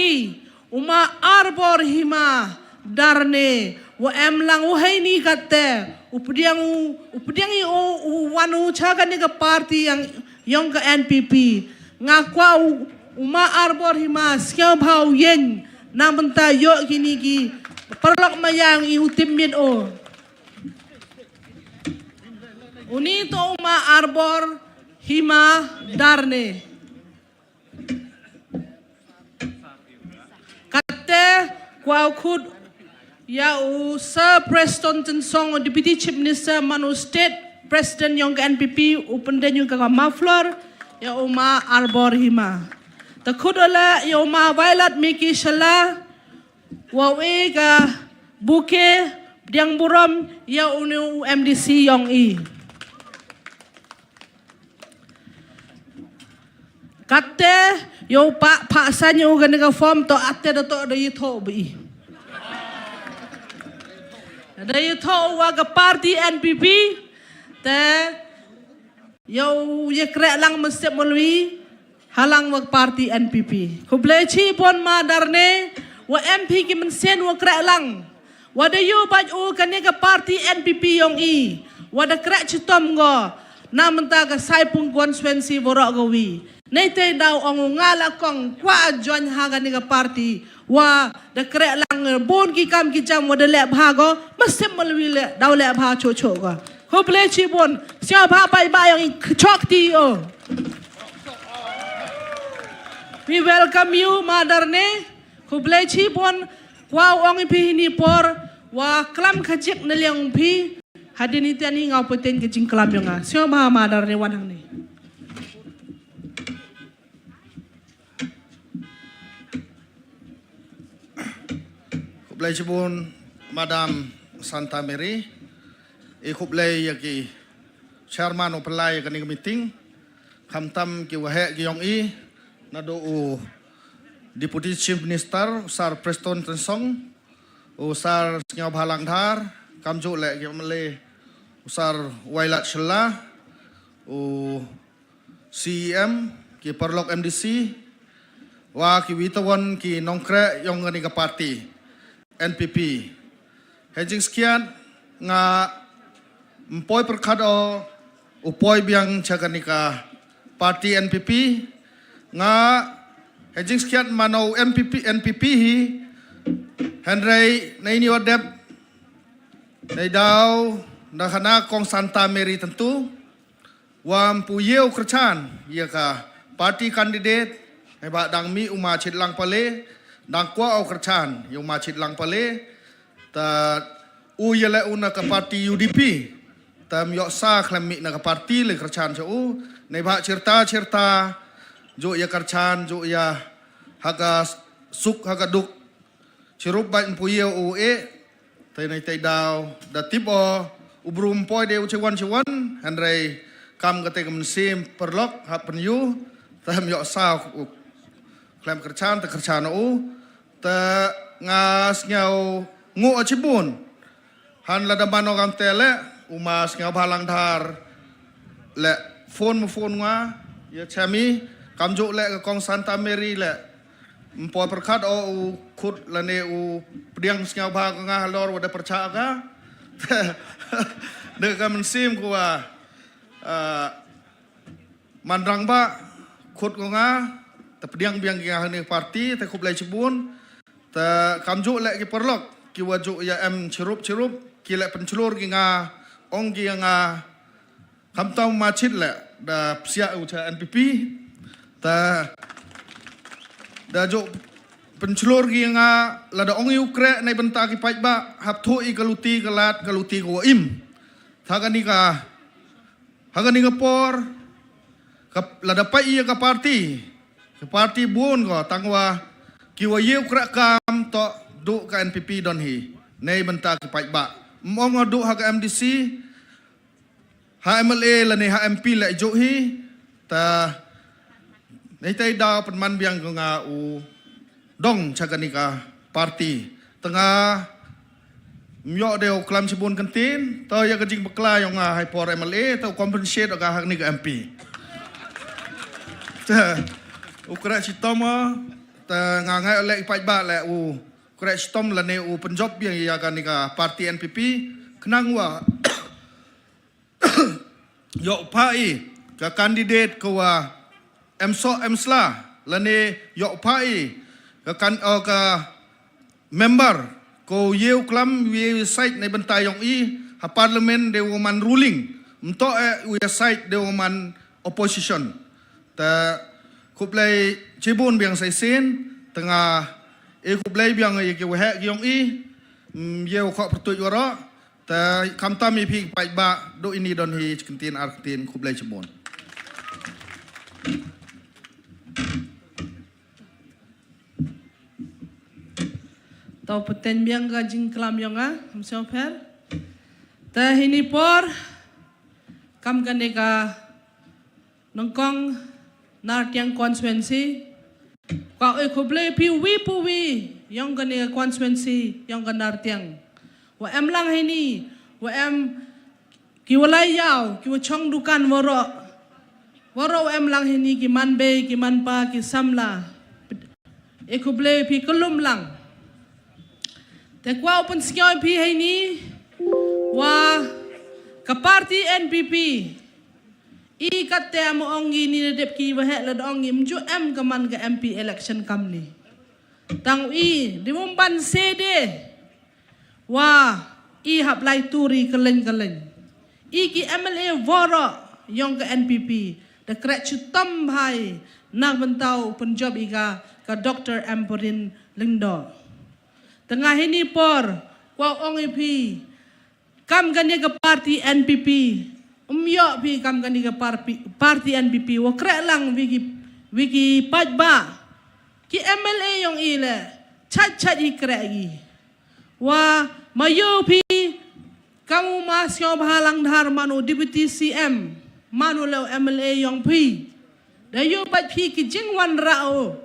u ma Arbor Hima Darne, wa em lang u heini katte, u pdiang u, u pdiang i u, u wan u sha kane ka party yong, yong ka N P P. Nga kwah u, u ma Arbor Hima sngewbha u ïeng na ka bynta ïoh kine ki paralok maya yong i u tipmit u. Une toh u ma Arbor Hima Darne. Katte kwah u khut ïa u Sir Prestone Tynsong, u Deputy Chief Minister man u State President yong ka N P P, u pyndeng u ka muffler, ïa u ma Arbor Hima. Te khut u leh ïa u ma Violet Miki Shylla, wa u e ka bouquet, pdiang burom ïa une u M D C yong i. Katte ïa u pa, pa san ïa u kane ka form toh atte da toh da ïathoh ba i. Da ïathoh wa ka party N P P, te ïa u ïa kreh lang mynsiem malwi, ha lang wa party N P P. Khublei shibun ma Darne, wa em phi ki mynsiem wa kreh lang. Wa da ïoh bad u kane ka party N P P yong i. Wa da kreh chitom ko. Na ka bynta ka Saipung constituency waroh kawi. Neitei daw ong u nga la kong kwah join ha kane ka party. Wa da kreh lang bun ki kam ki jam wa da leh bha ko. Mynsiem malwi leh daw leh bha chuh chuh ko. Khublei shibun. Sngewbha paidbah yong i, chok ti o. We welcome you, ma Darne. Khublei shibun. Kwah ong ïa phi hini por wa klam ka jik na liang phi. Hadien ite ni nga u pynten ka jingklam yong nga. Sngewbha ma Darne wan hangne. Khublei shibun Madam Santa Mary. I khublei ïa ki chairman u pynlai ïa kane ka meeting. Khamtam ki waheh ki yong i, naduh u Deputy Chief Minister, u Sir Prestone Tynsong, u Sir Sniawbhalang Dhar, kamjooh leh ki M L A, u Sir Wailadmiki Shylla, u C E M, ki paralok M D C, wa kiwei tawon ki nongkreh yong kane ka party N P P. Ha jingsngewsih nga ym poi pyrkhat o u poi biang sha kane ka party N P P. Nga ha jingsngewsih mano N P P, N P P hi, hynrei na ini u dep, neidaw da khana Kong Santa Mary Tyntu, wa ym pu ïa u kyrchan ïa ka party candidate, haba dang mih u ma Shitlang Pale, dang kwah u kyrchan ïa u ma Shitlang Pale, ta u ïaleh u na ka party U D P. Tam ïoh sa khlem mih na ka parti lei kyrchan sha u. Nei ba chirta chirta. Ju ïa kyrchan, ju ïa ha ka suk, ha ka duk. Chirup bad mpuïa u e. Tei nei tei daw. Da tip o. U brum poi de u chiwan chiwan. Hynrei kam ka te ka mynsiem pyrlok hap pynïu. Tam ïoh sa u. Khlem kyrchan, te kyrchan u. Te nga sngew ngu o chibun. Han lada mano kam te le, uma sngew balang dhar. Le, phone mo phone nga, ïa chami, kam ju le ka kong Santa Mary le. Mpo perkat o u khut lane u pdiang sngew ba nga halor wada percha ka. De ka mynsiem ku wa, ah, manrang ba, khut ko nga, te pdiang biang ki nga hane parti, te khublei chibun, te kam ju le ki pyrlok, ki wa ju ïa em chirup chirup, ki le pynchlur ki nga, ong ki nga, kam tau ma chit le, da psiah u cha N P P, te da ju pynchlur ki nga, lada ong ïa u kre, nei bynta ki paidbah, hap thu i ka luti ka lad, ka luti ka wa im. Tha ka ni ka, ha ka ni ka por, ka, lada pait ïa ka parti, ka parti bun ko, tang wa, ki wa ïew kra kam to, du ka N P P don hi, nei bynta ki paidbah. Mong du ha ka M D C, ha M L A lane ha M P le ju hi, ta, nei tei daw pynman biang ko nga u dong cha ka ni ka parti. Tanga, myo de u klam chibun kentin, to ïa ka jing bakla yong nga hai por M L A, to compensate ka ha ni ka M P. Te, u kra chitom, te nga ngai le i paidbah le u kra chitom lane u pynjop biang ïa ka ni ka parti N P P, khnang wa ïoh pha i ka candidate ka wa em so em sla lane ïoh pha i ka kan, oh, ka member ko ïew klam ïew side nei bynta yong i ha parliament de woman ruling mto e u ïa side de woman opposition. Ta khublei chibun biang sai sin tanga e khublei biang ïa ki wahek yong i, mm, ïew kho pertuit waro. Ta kam tam i phi paidbah, do ini don hi chikentin ar kentin khublei chibun. Tau peten biang ka jingklam yong nga, am sio pher. Ta hini por, kam ka ne ka nongkong Nartiang constituency. Ka oi khublei phi wi pu wi, yong ka ne ka constituency, yong ka Nartiang. Wa em lang hini, wa em ki walai yaw, ki wa chong dukan waro. Waro wa em lang hini, ki man bei, ki man pa, ki samla. E khublei phi kulum lang. Te kwau pun sngoi phi hini, wa ka parti N P P. I kat te mo ong i ni dep ki wahek la dong i mju em ka man ka M P election kam ni. Tang i, di mum ban se de. Wa, i hap lai turi keleng keleng. I ki M L A woro yong ka N P P. Da krek chutom bhai, na bentau penjob i ka, ka Doktor Ampareen Lyngdoh. Tengah ini por, kwau ong i phi, kam kane ka parti N P P. Um ïoh phi kam kane ka parpi-, parti N P P. Wa krek lang wi ki, wi ki paidbah. Ki M L A yong i le. Chat chat i krek i. Wa ma ïoh phi kam u ma sngewbha lang dhar mano deputy C M. Mano le u M L A yong phi. Da ïoh bad phi ki jingwan rau.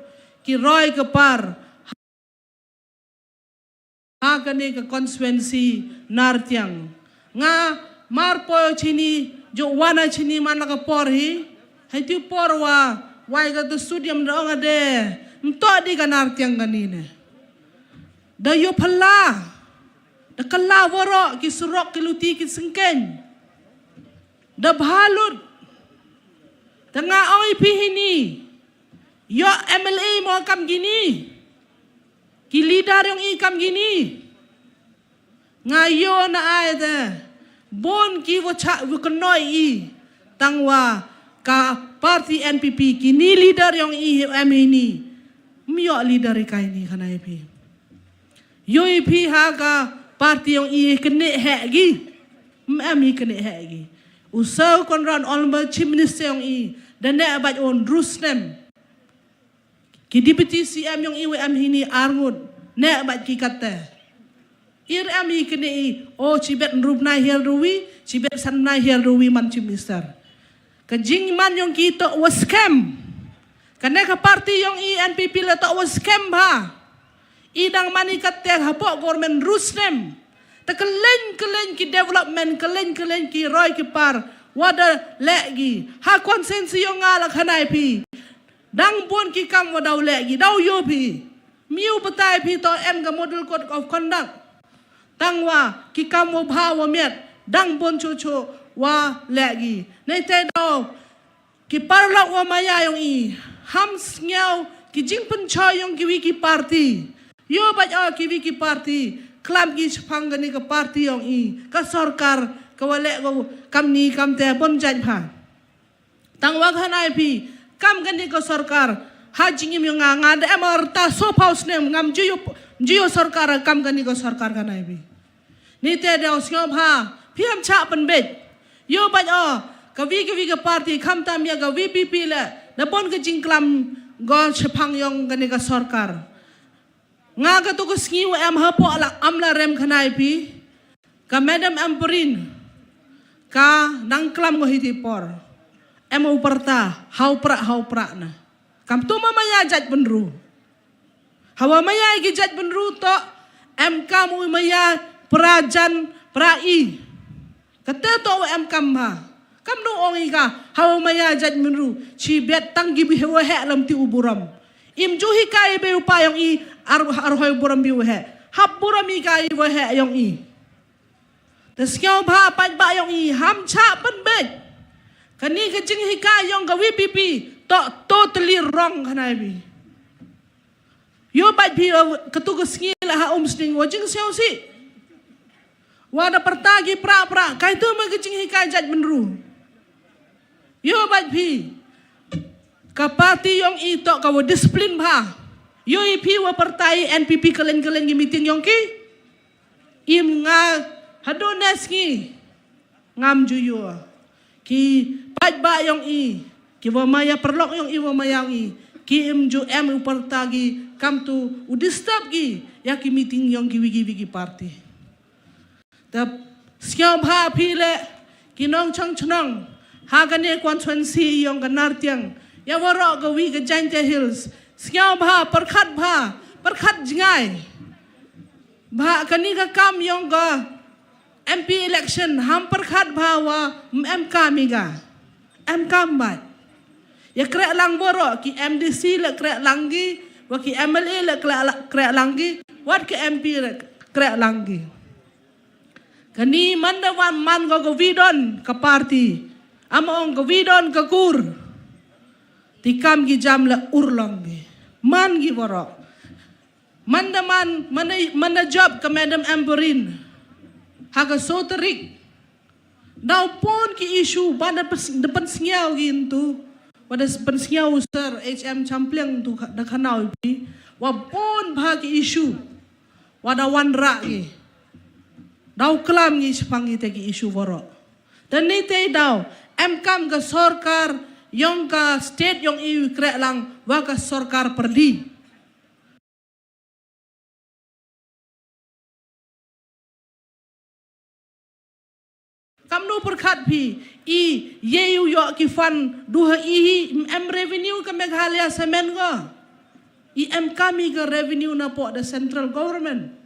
Ki roi ka par. Ha kane ka constituency Nartiang. Nga mar po chini, jo wana chini man la ka por hi. Hai tu por wa, wai ka tu studium da ong ade. Mto di ka Nartiang kani ne. Da ïoh phala. Da kala woro ki surok ki luti ki sengkeng. Da bhalut. Tengah ong i phi hini. Ïoh M L A mo kam kini. Ki leader yong i kam kini. Nga ïoh na ai te. Bon ki wa cha wa knoi i. Tang wa ka parti N P P kini leader yong i em ini. Myo leader i kai ni khana i phi. Ïoh i phi ha ka parti yong i kene he gi. Ym em i kane heh ki. U Sir Conrad Almar Chief Minister yong i da neh bad u hynru snem. Ki Deputy C M yong i wa em hini arngut neh bad ki katte. Ir em i kane i, o, chibet hynru bnai hiar ruwi, chibet san bnai hiar ruwi man Chief Minister. Ka jingman yong ki toh wa scam. Kane ka party yong i N P P la toh wa scam bha. I dang man i katte hapoh government hynru snem. Ta kylleng kylleng ki development, kylleng kylleng ki roi ki par wa da leh ki ha constituency yong nga la khanai phi. Dang bun ki kam wa daw leh ki, daw yoh phi. Miu batai phi toh em ka model code of conduct. Tang wa ki kam wa bha wa miat dang bun chuchu wa leh ki. Nei te daw ki paralok wa maya yong i, ham sngew ki jingpynchoi yong ki wi ki party. Yoh bad o ki wi ki party klam ki shapang kani ka party yong i, ka sorkar ka wa leh ko kamni kamte bun jait bha. Tang wa khanai phi, kam kani ka sorkar ha jingim yong nga, nga da em arta so pau snem, ngam ju yoh, ju yoh sorkar, kam kani ka sorkar khanai phi. Ni te daw sngew bha, phi ham chah pynbeit. Yoh bad o ka wi ka wi ka party, khamtam ya ka V P P le da bun ka jingklam go shapang yong kani ka sorkar. Nga ka tu ka sngi wa em hapoh la am la rem khanai phi. Ka Madam Ampareen ka nang klam ko hiti por. Em u parta hau pra hau pra na. Kam tu ma maya jait bynru. Hawa maya ki jait bynru toh em kam u maya pra jan pra i. Kata toh wa em kam bha. Kam nu ong i ka hawa maya jait bynru chibet tang ki bi hewa heh lam ti u burom. Im ju hikai be u pa yong i ar ar hoi burom bi u heh. Hap burom i ka i wa heh yong i. Ta sngew bha pat ba yong i ham chah pynbeit. Kani ka jinghikai yong ka V P P toh totally wrong khanai bi. Yoh bad phi ka tu ka sngi la ha um sning wa jingsngewsih. Wa da parta ki pra pra kai tu ma ka jinghikai jait bynru. Yoh bad phi ka party yong i toh ka wa discipline bha. Yoh i phi wa parta i N P P kylleng kylleng ki meeting yong ki. Im nga hadon ne sngi ngam ju yoh. Ki paidbah yong i, ki wa maya paralok yong i wa maya yong i, ki im ju em u parta ki kam tu u disturb ki ya ki meeting yong ki wi ki wi ki party. Ta sngew bha phi le ki nongchong chnong ha kane constituency yong ka Nartiang ya waroh ka wi ka Jaintia Hills. Sngew bha, pyrkhat bha, pyrkhat jngai. Bha kani ka kam yong ka M P election ham pyrkhat bha wa em kam i ka. Em kam bad ya kreh lang waroh ki M D C le kreh lang ki, wa ki M L A le kreh la- kreh lang ki, wat ki M P le kreh lang ki. Kani man da wan man ko ka wi don ka party. Am ong ka wi don ka kur. Ti kam ki jam le ur long ki. Man ki waroh. Man da man, man da, man da jop ka Madam Ampareen ha ka so tarik. Daw pon ki issue ba da pens- da pynsngew ki ntu. Wa da pynsngew u Sir H M Champliang tu ka- da khanaw i phi. Wa pon bha ki issue. Wa da wan rah ki. Daw klam ki shapang ki te ki issue waroh. Te ni te daw em kam ka sorkar yong ka state yong i kreh lang wa ka sorkar pyrdi. Kam nu pyrkhat phi i ye u yoh ki fund du ha i hi em revenue ka Meghalaya Cement ko. I em kam i ka revenue na poh da central government.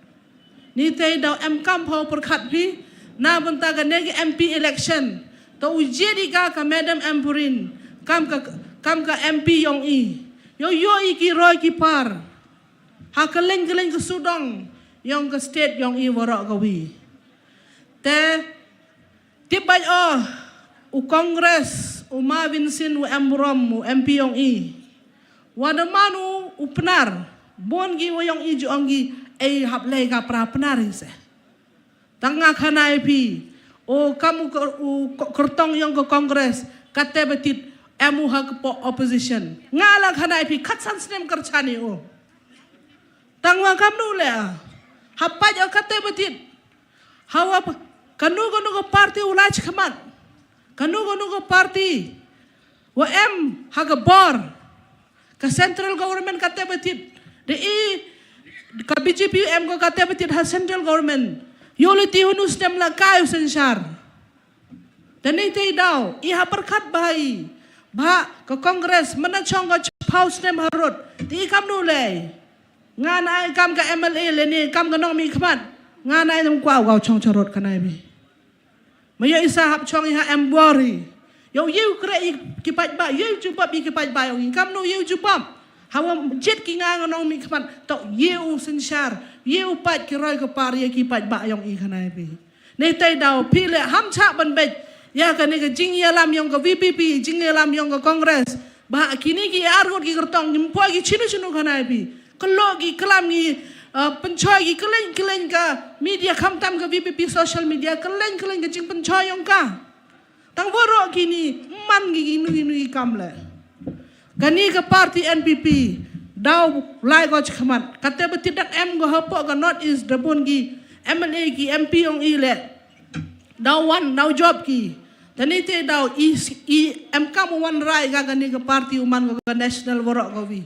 Ni te daw em kam phaw pyrkhat phi na bynta kane ka M P election. To u jied i ka ka Madam Ampareen kam ka kam ka M P yong i. Yoh yoh i ki roi ki par ha kylleng kylleng ka sudong yong ka state yong i waroh ka wi. Te tip bad o u Congress u Ma Vincent u em burom u M P yong i. Wa da man u u Pnar bun ki wa yong i ju ong ki ei hap lei ka pra Pnar i se. Tang nga khanai phi o kam u kor- u ko- kyrtong yong ka Congress kate batit em u ha ka poh opposition. Nga la khanai phi khatsan snem kyrchan i o. Tang wa kam nu le a hap pait o kate batit. Hawa pa- Kano kano ka party u la shakhmat. Kano kano ka party wa em ha ka bor. Ka central government kata ba thied. Da i ka B J P em ko kata ba thied ha central government. Yow leh ti hunu stem la kai u synshar. Da ni te daw i ha pyrkhat ba i ba ka Congress mana chong ka chiphaw stem ha rot. Ti i kam nu leh. Nga na i kam ka M L A le ni kam ka nongmihkhmat. Nga na i nam kwah u gaw chong cha rot kana i bi. Ma yow i sa hap chong i ha em bor i. Yow yow kre i ki paidbah, yow jubab i ki paidbah yow i kam nu yow jubab. Hawa jet ki nga nga nongmihkhmat. Tok yow synshar, yow paid ki roi ka par yow ki paidbah yow i kana i bi. Ni te daw phi le ham chah ban bej. Ya kane ka jingyalam yong ka V P P, jingyalam yong ka Congress. Ba kini ki arngut ki kyrtong, ngim poi ki chinu chinu kana i bi. Kelo ki klam ki, uh, pynchoi ki kyllein kyllein ka media khamtam ka V P P social media, kyllein kyllein ka jingpynchoi yong ka. Tang waroh kini, man ki inu inu i kam le. Kani ka party N P P, daw lai ko chakhmat. Kata ba ti dak em ko hapoh ka North East da bun ki M L A ki M P yong i le. Daw wan, daw job ki. Tani te daw i, i em kam wan rai ka kani ka party u man ko ka national waroh ko wi.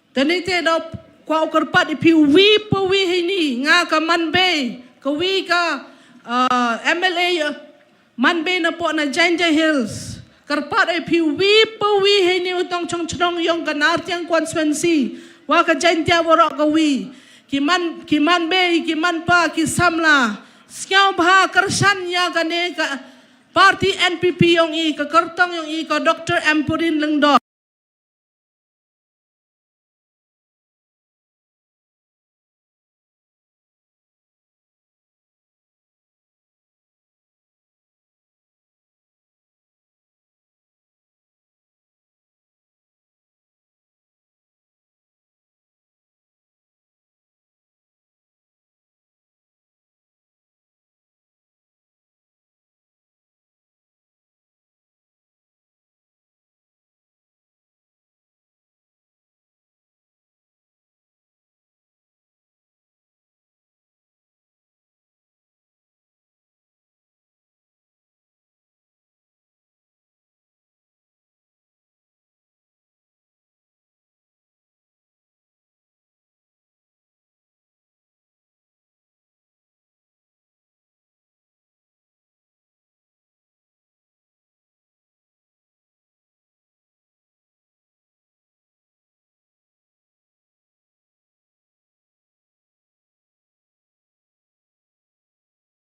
Tani te daw kwah u kyrpad i phi wi pa wi hini nga ka man bei, ka wi ka, uh, M L A, uh, man bei na poh na Jaintia Hills. Kyrpad i phi wi pa wi hini u tong chong chnong yong ka Nartiang constituency. Wa ka Jaintia waroh ka wi. Ki man, ki man bei, ki man pa, ki samla. Sngewbha kyrshan ya kane ka party N P P yong i, ka kyrtong yong i, ka Doctor Ampareen Lyngdoh.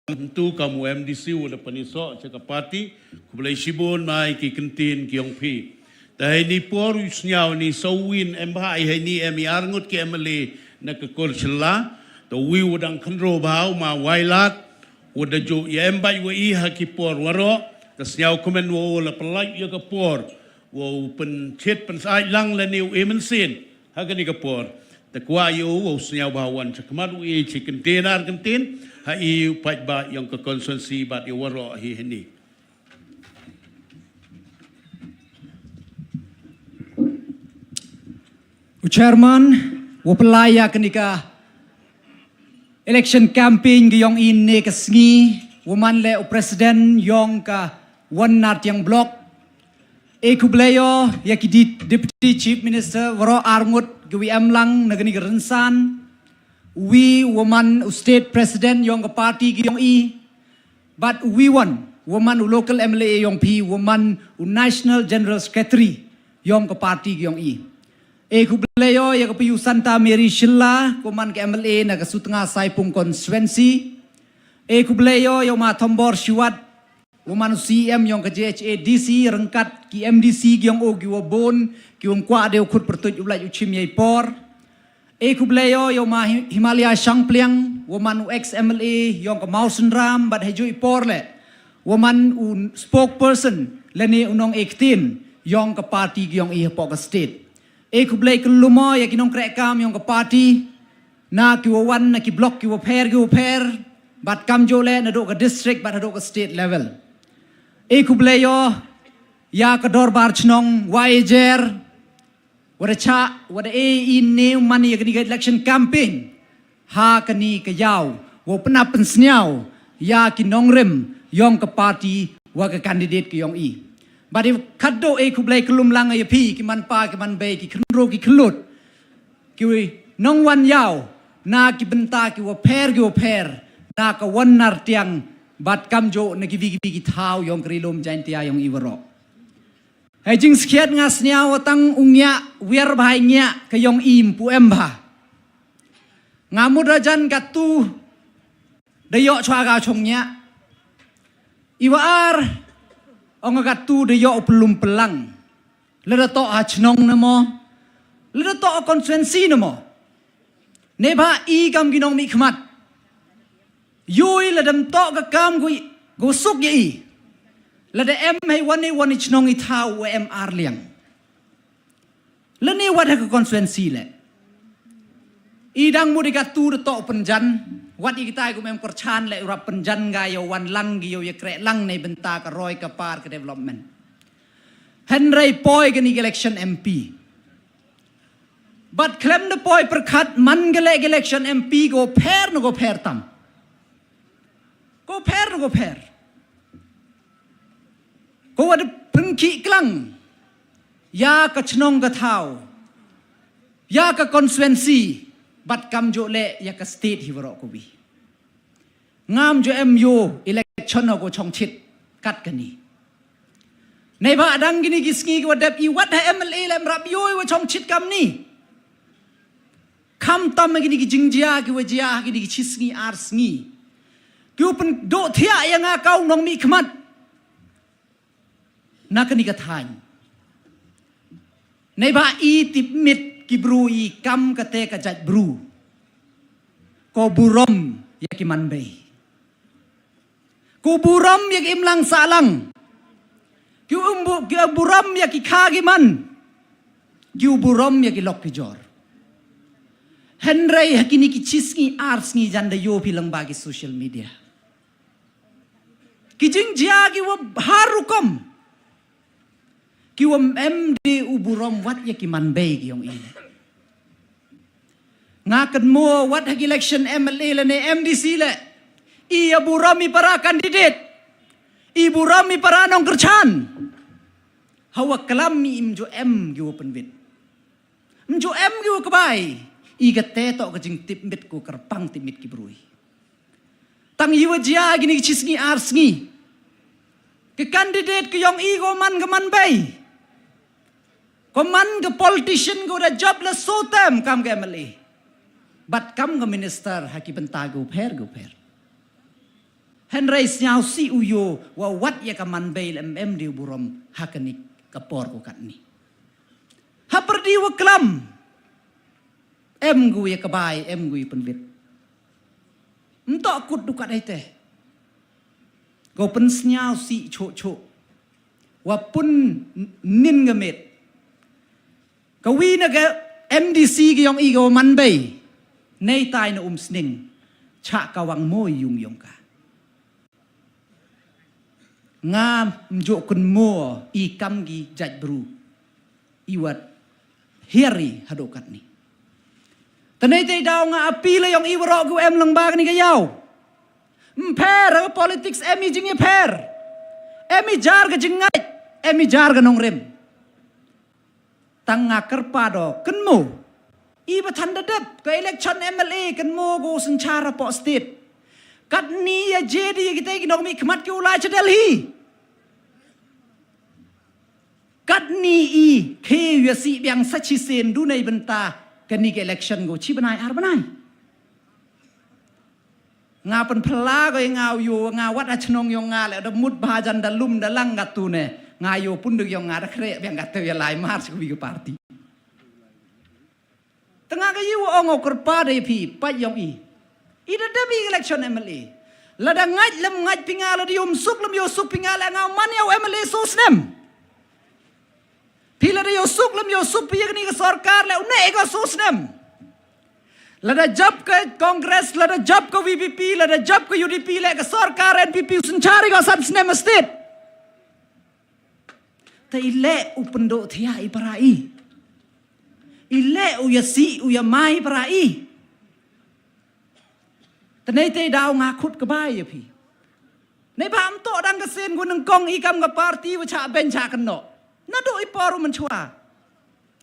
Ntu kam u M D C u da panisoh cha ka party, khublei shibun mai ki kyntien ki yong phi. Ta hei ni por u sniaw ni sawin em bha i hei ni em i arngut ki M L A na ka kor shylla. Ta wi u dang khandro bha u ma Wailat, u da ju ya em bai wa i ha ki por waroh, ka sniaw kmen wa u la pynlait ya ka por, wa u pynchit pynsait lang la ni u e mynsien. Ha kani ka por, te kwah ïa u, u sniaw bha wan cha khmat u i chi kyntien ar kyntien, ha i u paidbah yong ka constituency bad i waroh hi hini. U chairman, wa pynlai ïa kani ka election campaign ka yong i ne ka sngi, wa man le u president yong ka One Nartiang Block, e khublei ïa ki di-, Deputy Chief Minister, waroh arngut ki wi em lang na kani ka rynsan, wi wa man u State President yong ka party ki yong i, bad wi wan wa man u local M L A yong phi, wa man u National General Secretary yong ka party ki yong i. E khublei ïa ka pi u Santa Mary Shylla, ko man ka M L A na ka Sutnga Saipung constituency. E khublei ïa u ma Thombor Shiwat, wa man u C E M yong ka J H A D C, ryngkat ki M D C ki yong u ki wa bun, ki wa kwah de u khut pyrtuit u lait u chim ïa i por. E khublei ïa u ma Hi-, Himalaya Shangpliang, wa man u ex M L A yong ka Mawsynram, bad ha ju i por le, wa man u spokesperson, lane u nong e ktien yong ka party ki yong i hapoh ka state. E khublei kyllumo ïa ki nongkreh kam yong ka party, na ki wa wan na ki block ki wa pher ki wa pher, bad kam ju le na do ka district bad ha do ka state level. E khublei ïa ka dorbar chnong wa e jer, wa da cha, wa da e i ne man ïa kani ka election campaign, ha kani ka ïaw, wa pynap pynsniaw, ïa ki nongrim ïong ka party wa ka candidate ka ïong i. Bad i khatduh i khublei khlem lang ïa phi ki man pa ki man bei ki khynroo ki khyllood, ki nongwan ïaw na ki bynta ki wa pher ki wa pher, na ka wan nar tiang bad kamjooh na ki wi ki wi ki thaw ïong ka Ri Lum Jaiñtia ïong i waroh. Hei jingsngewthuh nga sniaw tang u ngiah wiar bha i ngiah ka ïong i mpu em bha. Nga mut rajan katu da ïoh chwa ka chong ngiah. I wa ar ong katu da ïoh u pynlum pynlang. Lada toh ha chnong na mo, lada toh ha constituency na mo. Ne ba i kam ki nongmihkhmat. Yui lada mtoh ka kam gu gu suk ïa i. Lada em hei wan i wan i chnong i thaw wa em ar liang. Lane wat ha ka constituency le. I dang mut i katu da toh pynjan. Wat i kitai kum em kyrchan le u rap pynjan ga ïa wan lang gi ïa kreh lang nei bynta ka roi ka par ka development. Hynrei poi kani ka election M P. Bad khlem da poi pyrkhat man ka le ka election M P ko pher na ko pher tam. Ko pher na ko pher. Ko wa da pynkhih klang ïa ka chnong ka thaw, ïa ka constituency, bad kamjooh le ïa ka state hi waroh ko wi. Ngam ju em ïoh election ha ko chongchit kat kani. Nei ba dang kini ki sngi ki wa dep i wat ha M L A le mrap ïoh i wa chongchit kamni. Kham tam kini ki jingjia ki wa jia kini ki chi sngi ar sngi. Ki u pynduh thiah ïa nga ka u nongmihkhmat. Na kani ka thaiñ. Nei ba i tipmit ki bru i kam kate ka jait bru. Ko burom ïa ki man bei. Ko burom ïa ki imlang sahlang. Ki umbu ki burom ïa ki kha ki man. Ki burom ïa ki lok ki jor. Hynrei ha kini ki chi sngi ar sngi jan da ïoh phi lang ba ki social media. Ki jingjia ki wa har rukom. Ki wa em de u burom wat ïa ki man bei ki ïong i le. Nga kynmaw wat ha ki election M L A lane M D C le. I ïa burom i para candidate. I burom i para nongkyrchan. Ha wa klam i im ju em ki wa pynwit. Im ju em ki wa kbai. I kate toh ka jingtipmit ko kyrpang tipmit ki bru i. Tang i wa jia kini ki chi sngi ar sngi. Ka candidate ka ïong i ko man ka man bei. Ko man ka politician ko da jop la so tem kam ka M L A. Bad kam ka minister ha ki bynta ko pher ko pher. Hynrei sniaw si u ïoh wa wat ïa ka man bei le em em di u burom ha kani ka por ko katni. Ha pyrdi wa klam. Em gu ïa ka bai, em gu ïa pynwit. Mtoh kut du kat ai te. Ko pynsniaw si choh choh. Wa pun nin ga met. Ka wi na ka M D C ki ïong i ko man bei. Nei tai na um sning. Cha ka wang mo yung yong ka. Nga mjok kun mo i kam ki jait bru. I wat hiari hadok katni. Tanei tei daw nga appeal ïong i warok gu em lang bag ni ka yaw. Mpher ha politics em i jing i pher. Em i jar ka jingngait. Em i jar ka nongrim. Tang nga kyrpa do kynmo. I ba than da dep ka election M L A kynmo go synchar hapoh state. Katni ïa J D ïa kita ki nongmihkhmat ki u lai cha Delhi. Katni i khe ïa si biang sa chi sen du nei bynta kani ka election go chi bnai ar bnai. Nga pynphylla ko ïa nga u ïoh nga wat ha chnong ïong nga le da mut bha jan da lum da lang katu ne. Nga ïoh pun duk ïong nga da khreh biang katu ïa lai mar sha ka wi ka party. Tang nga ka ïoh ong u kyrpad ïa phi pat ïong i. I da dep i election M L A. Lada ngait lem ngait phi nga lada ïoh suk lem ïoh suk phi nga le nga man ïa u M L A so snem. Phi lada ïoh suk lem ïoh suk phi ïa kani ka sorkar le une ïa ka so snem. Lada jop ka Congress, lada jop ka V P P, lada jop ka U D P le ka sorkar N P P u synchar ïa ka san snem state. Te i le u pynduh thia i para i. I le u ïa si u ïa mai para i. Te nei te daw nga khut ka bai ïa phi. Neibhah ym toh dang ka sien ko nyngkong i kam ka party wa chah beiñ chah kynnoh. Naduh i por u mynshuwa.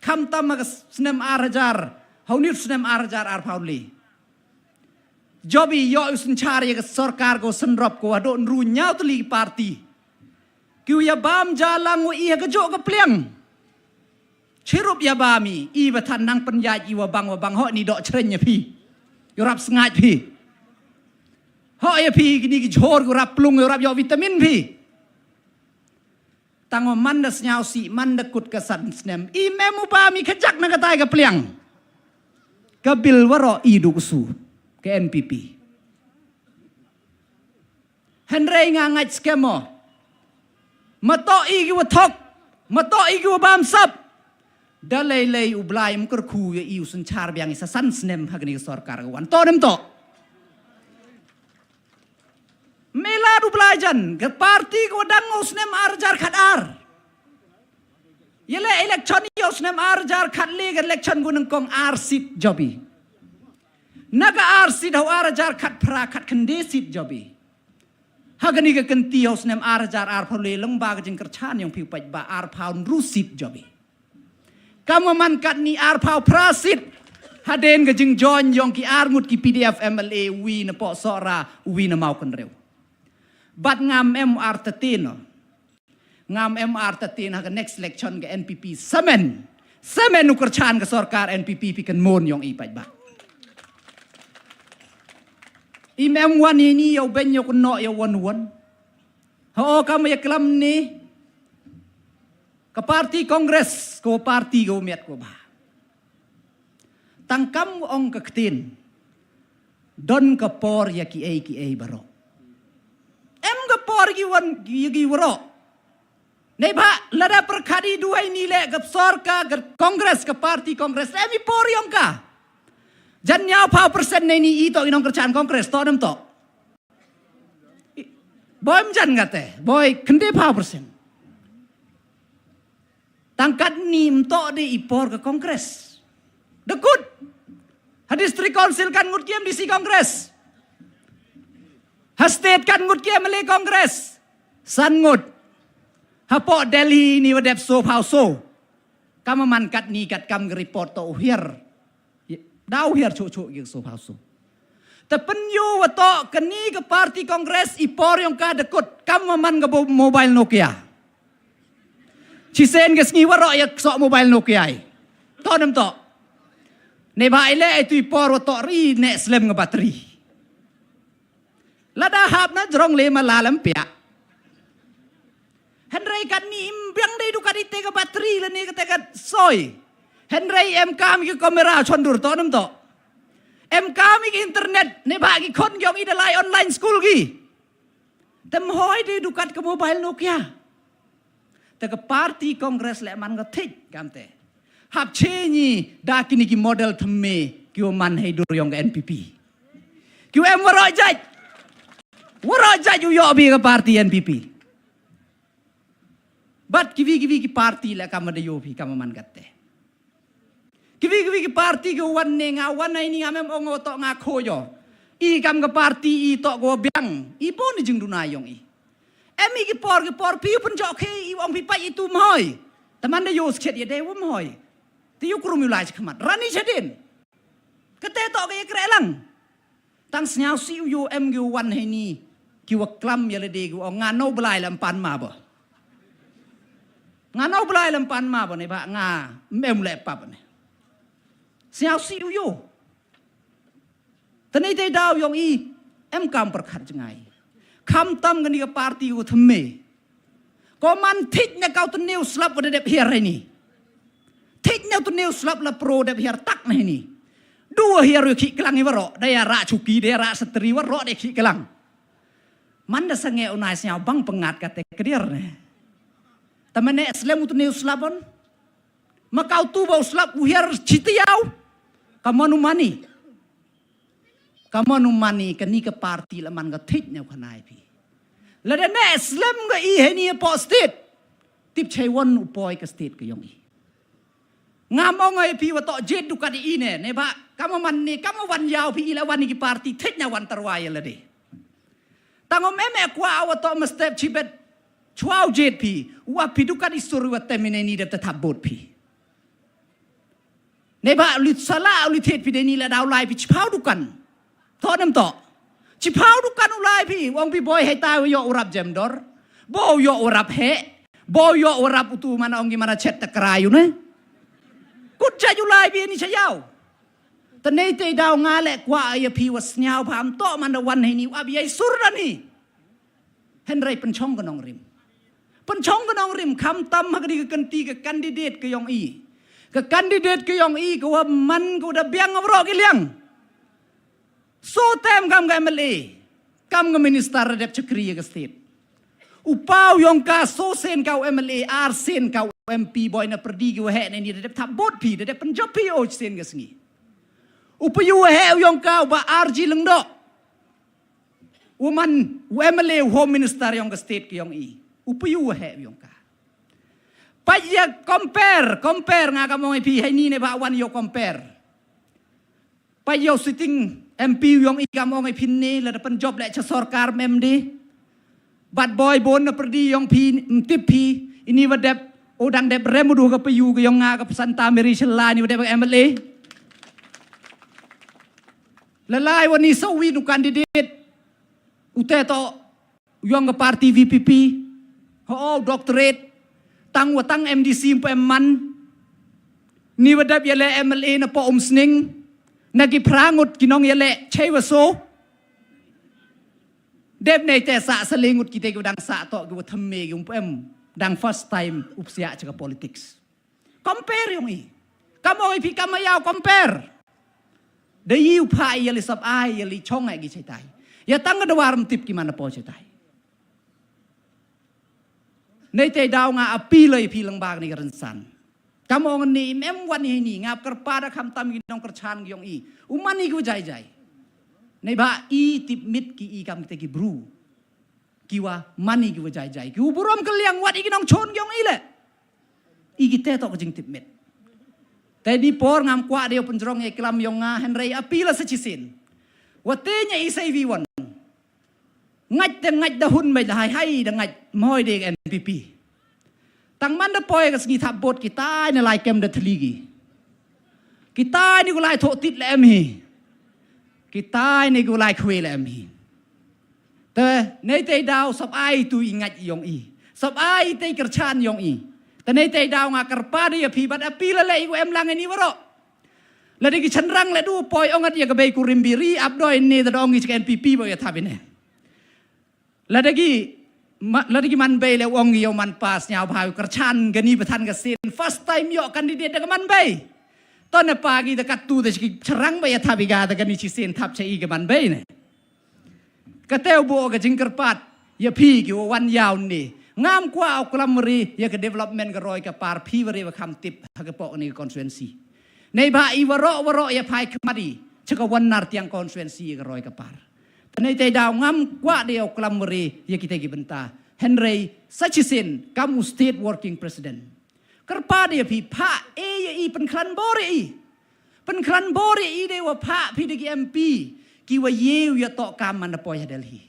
Khamtam ha ka snem ar hajar, ha u snem ar hajar arphaw le. Jop i ïoh u synshar ïa ka sorkar ko synrop ko haduh hynriew hynñiew tylli ki party. Ki u ïa bam ja lang wa i ha ka juh ka pliang. Chirup ïa bam i, i ba than nang pynïaid i wa bang wa bang, hok ni doh chreñ ïa phi. Ïa rap sngaid phi. Hok ïa phi kini ki jhur, ïa rap plung, ïa rap ïoh vitamin phi. Tang wa man da sñiawsih, man da kut ka san snem. I mem u bam i khajak na katai ka pliang. Ka bil waroh i du ksu, ka N P P. Hynrei nga ngait skhem mo. Matoh i ki wa thok, matoh i ki wa bam sap. Da lei lei u Blai ym kyrkhu ïa i u synshar biang i sa san snem ha kani ka sorkar ka wan. Toh ne ym toh? Mela du Blai jan, ka party ko dang u snem ar hajar khat ar. Ïa le election ïa u snem ar hajar khat le ka election ko nyngkong ar seat jop i. Na ka ar seat ha u ar hajar khat phra khat khyndai seat jop i. Ha kani ka kynti ha u snem ar hajar arphaw le lyngba ka jingkyrchan yong phi u paidbah arphaw hynriew seat jop i. Kam wa man katni arphaw phra seat. Hadien ka jingjoin yong ki ar ngut ki P D F M L A, wi na Pohsohra, wi na Mawkynrew. Bad ngam em artatien. Ngam em artatien ha ka next election ka N P P. Samen. Samen u kyrchan ka sorkar N P P phi kynmaw yong i paidbah. Im em wan ini ïa u beiñ ïa u kynnoh ïa u wan u wan. Ho kam ïa klam ni. Ka party Congress, ko party ko miat ko ba. Tang kam ong ka ktien. Don ka por ïa ki ei ki ei baroh. Em ka por ki wan ïa ki baroh. Neibhah lada pyrkhat i duhai ni le ka sorkar ka Congress ka party Congress. Em i por yong ka. Jan ïa phaw percent ne ni i toh i nongkyrchan Congress toh ne ym toh. Boi ym jan kate, boi khyndai phaw percent. Tang katni ym toh de i por ka Congress. Da kut. Ha District Council kan ngut ki M D C Congress. Ha State kan ngut ki M L A Congress. San ngut. Hapoh Delhi ni wa dep so phaw so. Kam wa man katni kat kam ka report toh u hiar. Daw hiar chuh chuh ki so phaw so. Te pynïoh wa toh kani ka party Congress i por yong ka da kut kam wa man ka bo-, mobile Nokia. Chisien ka sngi waroh ïa ksoh mobile Nokia i. Toh ne ym toh. Neibhah i le i tu i por wa toh ri ne slem ka battery. Lada hap na jrong le ma la lam pia. Hynrei katni im biang dei du kat ite ka battery lane kate ka soi. Hynrei em kam ki kamera chondur toh ne ym toh. Em kam ki internet neibhah ki khon ki ong i da lai online school ki. Te ym hoi dei du kat ka mobile Nokia. Te ka party Congress le man ka thik kamte. Hap che ni da kini ki model thymme ki wa man hei dur yong ka N P P. Ki wa em waroh jait. Waroh jait u ïoh bi ka party N P P. Bad kiwi kiwi ki party le kam da ïoh bi kam man katte. Kiwi kiwi ki party ki wan ne nga wan ai ni ngam em ong toh nga khoyo. I kam ka party i toh ko biang. I pon i jingduna yong i. Em i ki por ki por phi u pynjok khe i ong phi pait i tu mhoi. Taman da ïoh skhet ïa dei u mhoi. Te ïoh krum ïoh lai khmat. Rani chadin. Kate toh ka ïa kreh lang. Tang sñiaw si u ïoh em ki u wan hei ni. Ki wa klam ïa lade ki u ong nga no blai lam pan ma ba. Nga no blai lam pan ma ba ne ba nga em le pap ne. Sñiaw si u ïoh. Tani te daw yong i em kam pyrkhat jngai. Kham tam kani ka party u thymme. Ko man thik na kau tnew slap wa da dep hiar ni. Thik na tnew slap la pro dep hiar tak na ni. Dua hiar yu ki klang i waroh da ya ra chuki da ya ra satri waroh da ki klang. Man da sange u nai sñiaw bang pyngat kate kdir ne. Tamane slem u tnew slap on. Ma kau tu ba u slap u hiar chitiaw. Ka manu mani. Ka manu mani kani ka party la man ka thik ne u khanai phi. La da ne slem ka i hei ni po state. Tip chai wan u poi ka state ka yong i. Ngam ong ai phi wa toh jet du ka di i ne ne ba kama man ni kama wan yaw phi i la wan ni ki party thik ne wan tarwai la de. Tang ym em eh kwah wa toh mynstep chibet. Chwa u jied phi. U ap phi dukan i sur wa tem ine ni dep te thap bot phi. Neba u lut sala u lut thied phi de ni la daw lai phi chiphaw dukan. Toh nem toh. Chiphaw dukan u lai phi, u ong phi boi hei tai u yoh u rap jem dor. Bo u yoh u rap heh. Bo u yoh u rap utu mana ong ki mana chet ta krai u ne. Kut jait u lai phi ni cha yaw. Te nei te daw nga leh kwah ïa phi wa sniaw pha ym toh man da wan hei ni u ap ïa i sur da ni. Hynrei pynchong ka nongrim. Pynchong ka nongrim kham tam ha ka di ka kynti ka candidate ka yong i. Ka candidate ka yong i ka wa man ka wa da biang nga bro ki liang. So tem kam ka M L A, kam ka minister da dep chakri ïa ka state. U paw yong ka so sen ka u M L A, ar sen ka u M P boi na pyrdi ki wa heh na ni da dep thap bot phi, da dep pynjop phi o sen ka sngi. U payu wa heh u yong ka u ba ar ji lengdok. U man, u M L A, u home minister yong ka state ka yong i. U payu wa heh u yong ka. Pait ïa compare, compare nga ka mong i phi hai ni ne ba wan ïa compare. Pait ïa u sitting M P u yong i ka mong i phi ne la da pynjop leh cha sorkar mem de. Bad boi bon na pyrdi yong phi mtip phi ini wa dep o dang dep rem u du ka payu ka yong nga ka psanta meri shala ni wa dep M L A. Lalai wa ni sawi nu candidate. U te to u yong ka party V P P. Ho doctorate. Tang wa tang M D C mpa em man. Ni wa dep ïa le M L A na po um sning. Na ki phrangut ki nong ïa le chei wa so. Dep nei te sa sa lengut ki te ki wa dang sa to ki wa thamme ki um pa em. Dang first time up sia cha ka politics. Compare yong i. Kam oi phi kam ïa compare. Da i u pha ïa li sap ai ïa li chong ai ki chai tai. Ïa tang ka dawar mtip ki man da po chai tai. Nei te daw nga appeal ïa phi lang bag ni ka rynsan. Kam ong ni mem wan hi ni nga kyrpad da kham tam ki nong kyrchan ki yong i. U man i ki wa jai jai. Nei ba i tip mit ki i kam te ki bru. Ki wa man i ki wa jai jai. Ki u burom ka liang wat i ki nong chon ki yong i le. I ki te to ka jingtip mit. Te di por ngam kwah de u pynjrong ïa klam yong nga hynrei appeal sa chisin. Wa te nya i sai vi wan. Ngait te ngait da hun mai da hai hai da ngait moi de N P P. Tang man da poi ka sngi thap bot ki tai ne lai kem da thli ki. Ki tai ni ku lai tho tit le em hi. Ki tai ni ku lai khwe le em hi. Te nei te daw sap ai tu i ngait yong i. Sap ai te kyrchan yong i. Te nei te daw nga kyrpad ïa phi bad appeal le i ku em lang ni waro. Lada ki chanrang le du poi ongat ïa ka bei ku rim biri ap doi ne da dong i chika N P P ba ïa thabi ne. Lada ki ma, lada ki man bei le ong ïa man pas nyau bhai kyrchan gani bathan ka sin first time ïa candidate da ka man bei. To ne pa ki da katu da ki chanrang ba ïa thabi ga da gani chi sin thap cha i ka man bei ne. Ka teu bo ka jingkyrpad ïa phi ki wan yaw ni. Ngam kwah u klam ri ïa ka development ka roi ka par phi wari wa kham tip ha ka pok ni ka constituency. Nei ba i waro waro ïa phai khmat i cha ka wan nar tiang constituency ïa ka roi ka par. Te nei te daw ngam kwah de u klam ri ïa kita ki bynta. Henry Sachisin kam u state working president. Kyrpad ïa phi pha e ïa i pynkhlan bor ïa i. Pynkhlan bor ïa i de wa pha phi de ki M P ki wa ïew ïa to kam man da poi ha Delhi.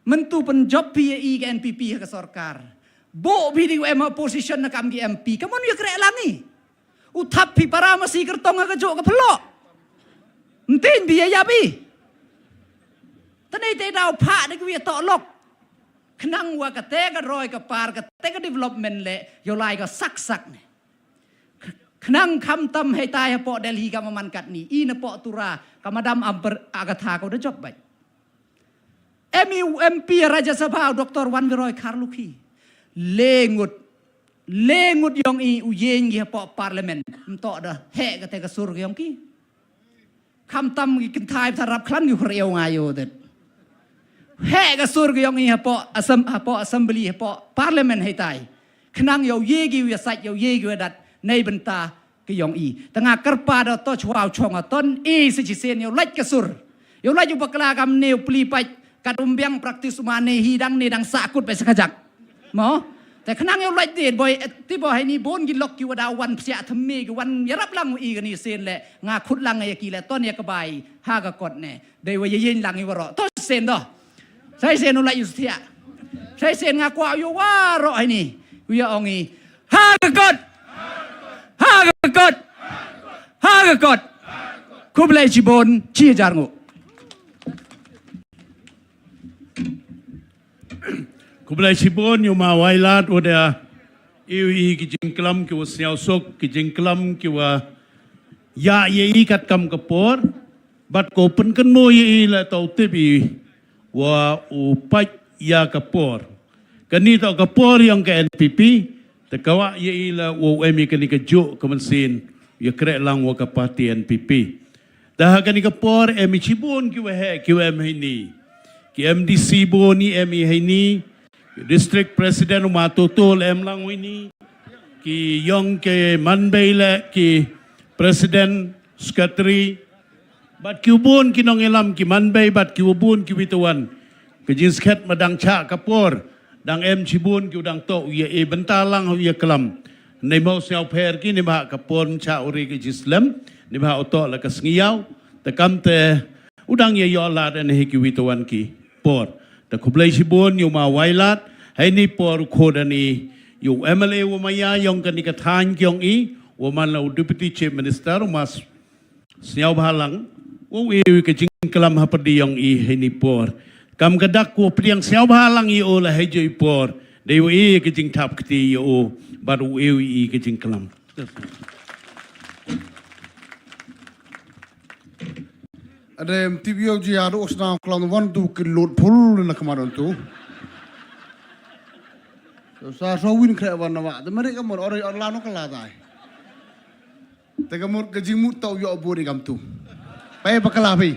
Myntu pynjop phi ïa i ka N P P ha ka sorkar. Bo phi de wa em opposition na kam ki M P. Ka mon ïa kreh lang i. U thap phi para masi kyrtong ha ka jok ka phlok. Mtin phi ïa ïa phi. Tani te daw pha de ki ïa to lok. Khnang wa ka te ka roi ka par ka te ka development le ïa lai ka sak sak ne. Khnang kham tam hei tai hapoh Delhi ka maman katni i na poh Tura ka madam amper agatha ko da jop bai. M U M P Rajya Sabha Doctor Wan Viroi Kharlukhi. Lengut. Lengut yong i u yeng gi hapoh parliament. Mto da he ka te ka sur yong ki. Kham tam ki kynthai tharap khlan ki hur eo nga yo det. He ka sur ki yong i hapoh asem hapoh assembly hapoh parliament hei tai. Khnang yo ye ki ya sait yo ye ki ya dat nei bynta ki yong i. Tanga kyrpa da to chwa chong a ton i se chi sen yo lait ka sur. Yo lait u bakla kam ne u pli pait kat um biang practice ma ne hi dang ne dang sa kut pe sa kajak. Mo te khnang ïa u lait dien boi ti boi hai ni bon ki lok ki wada wan psiah thymme ki wan ïarap lang i kani sen le nga khut lang ïa ki le ton ïa ka bai ha ka kot ne dei wa ïa yin lang i waro to sen do. Sa shisien u la ïa thiah. Sa shisien nga kwah ïa u waroh hangne. U ïa ong i. Ha ka kot. Ha ka kot. Ha ka kot. Khublei shibun, shi hajar nguh. Khublei shibun ïa u ma Wailadmiki, u da ïohi ki jingklam ki wa sngewsuk, ki jingklam ki wa ïa ïa i kat kam ka por, bad ko pynkynmaw ïa i la tau tip i wa u pait ïa ka por. Kani tau ka por ïong ka N P P, te ka wa ïa i la wa u em i kani ka juk ka mynsiem, ïa kreh lang wa ka parti N P P. Te ha kani ka por em i shibun ki wa heh ki wa em heini. Ki M D C bun i em i heini. Ki District President u ma Toto em lang heini. Ki ïong ki man bei le ki President, Secretary. Bad ki wa bun ki nongïalam ki man bei bad ki wa bun ki wi tawan. Ka jingskhet ma dang chah ka por. Dang em shibun ki wa dang toh u ïa i bynta lang u ïa klam. Nei mo sngewpher ki ni ba ka por chah u ri ka jingslem. Ni ba u toh la ka sngi ïaw. Te kam te u dang ïa ïoh lad ne hi ki wi tawan ki por. Te khublei shibun ïa u ma Wailadmiki. Heini por u khot ani ïa u M L A wa ma ïa ïong kani ka thaiñ ki ïong i. Wa man la u Deputy Chief Minister u ma Sngewbha lang, u ïohi ka jingklam ha pyrdi ïong i heini por. Kam ka dak u pdiang sngewbha lang ïa u la hei ju i por. Dei u ïohi ka jingthap kti ïa u, bad u ïohi ka jingklam. Adem tip ïa u ji adu sna klam wan tu ki lut phul na kama don tu. Sa sa win kre wan na wa. Te mari ka mon ori or lano ka la dai. Te ka mut ka jingmut tau ïoh buri kam tu. Pai bakala pai.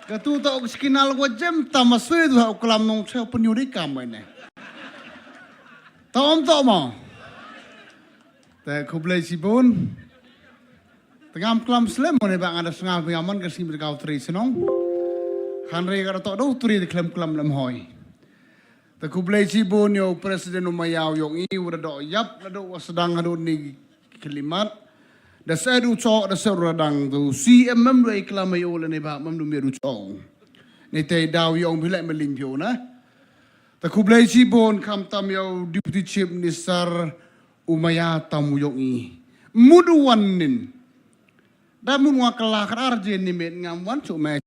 Ka tu tau ka sikinal wa jem tama sui tu ha u klam nong cheu penyuri kam mai ne. Tau om tau mo. Te khublei shibun. Te ngam klam slem mo ne ba nga da snga ba nga man ka sim da kau tri senong. Hanre ka da tau dau tri da klem klam lem hoi. Te khublei shibun ïa u president u ma ïa u ïong i u da doh ïap la doh wa sdang haduh ni khyllipmat. Da sed u chok da sed u radang tu C M mem du ai klam ïa u lane ba mem du miet u chok. Ni te daw ïong bi leh ma ling phi u na. Te khublei shibun kham tam ïa u Deputy Chief Minister u ma ïa tam u ïong i. Mut u wan nin. Da mut wa kala kar arje ni met ngam wan chuk me.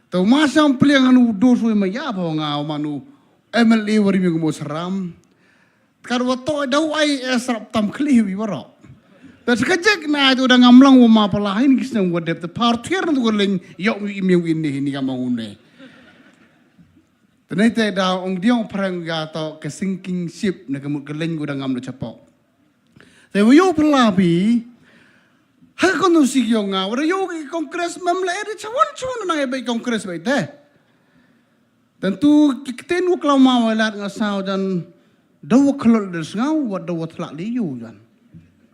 Tau ma sam pliang anu dos we ma ya ba nga manu M L A wari mi mo seram. Kar wa to dau ai esrap tam kli wi waro. Te sekejek na itu da ngam lang wa ma pala hin kisnam wa dep te par tier na tu ko leng yok mi imi wi ni ni ka ma une. Te nei te da ong diong prang ga to ke sinking ship na ke mut ke leng gu da ngam do chapo. Te wa yo pala bi ha ko no si yo nga wa yo ki congress mem le de chawan chawan na e be congress be te. Tentu ki ktien u klam ma wai lad nga saw jan da wa khlot da sngaw wa da wa thlak li yu jan.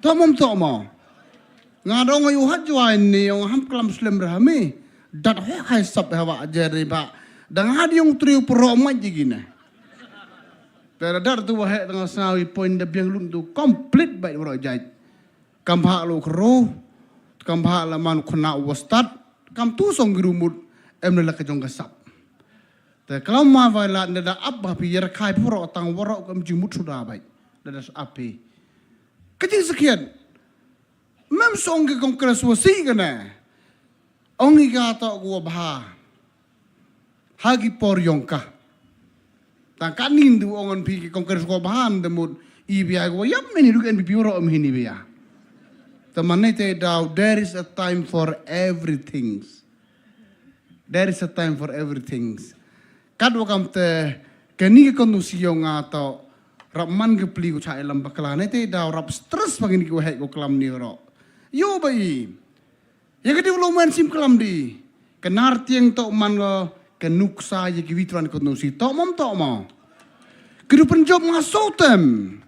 To mom to mo. Nga dong yu hat jwai ni ong ham klam slem rah mi. Dat ho hai sap ha wa jer ni ba. Dang had yung triu pro mai jigine. Te da dar tu wa he dang saw i point da biang lun tu complete bai wa jai. Kam bha lo kro. Kam bha la man khuna wa start. Kam tu song gru mut em la ka jong ka sap. Te klam ma wai lad ne da ap ba pi yer khai puro tang waro kam jing mut suda bai. Da da ap pi. Ka jing sakhian. Mem song ki Congress wa si ka ne. Ong i ka to ko bha. Ha ki por yong ka. Ta ka nin du ong an pi ki Congress ko bha an da mut i bia ko yap meni du N P P ro am hini bia. Ta man ne te dau there is a time for everything. There is a time for everything. Kat wa kam te kani ka konu si yong nga to rap man ka pli ko cha ilam bakla ne te dau rap stress bang ni ko he ko klam ni ro. Yo ba i. Ya ka development sim klam di. Ka nar tiang to man ko ka nuksa ya ki witran ko nusi to mom to mo. Ka du pen job nga so tem.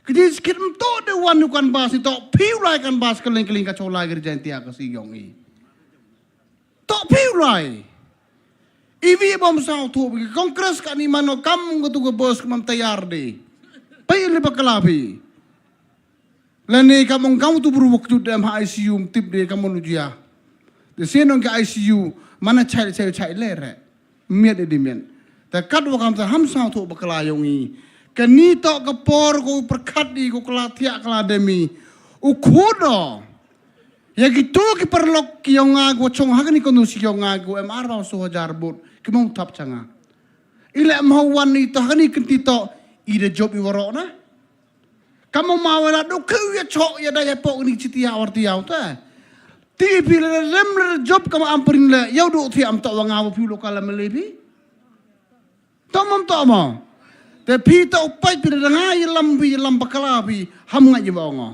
Ka di skit to de wan nu kan bas ni to piu lai kan bas keling keling ka cholai ka jain tia ka si yong i. To piu lai. Iwi bom saw tu bi Congress ka ni mano kam ko tu ko bos kam tayar di. Pai le bakla bi. Lane ka mong kau tu bru wak jut dem ha I C U tip de ka mon ujia. De se nong ka I C U mana chai chai chai le re. Miet de miet. Ta kat wa kam ta ham sa tu bakla yong i. Ka ni to ka por ko perkat di ko kla thiak kla demi. U khudo. Ya ki tu ki perlok ki yong nga ko chong ha ka ni ko nu si yong nga ko M R ba so hajar bot. Ki mong tap changa. Ile em hau wan ni to ha ka ni kenti to. I de job i waro na. Kamu ma wala du ke ya chok ya da ya pok ni chiti ya warti ya uta. Ti pi le lem le job kamu am prin le ya du ti am to wa nga wa pi lo kala mele pi. To mam to ma. Te pi to pai pi le nga ya lam pi ya lam bakala pi ham nga ya wa nga.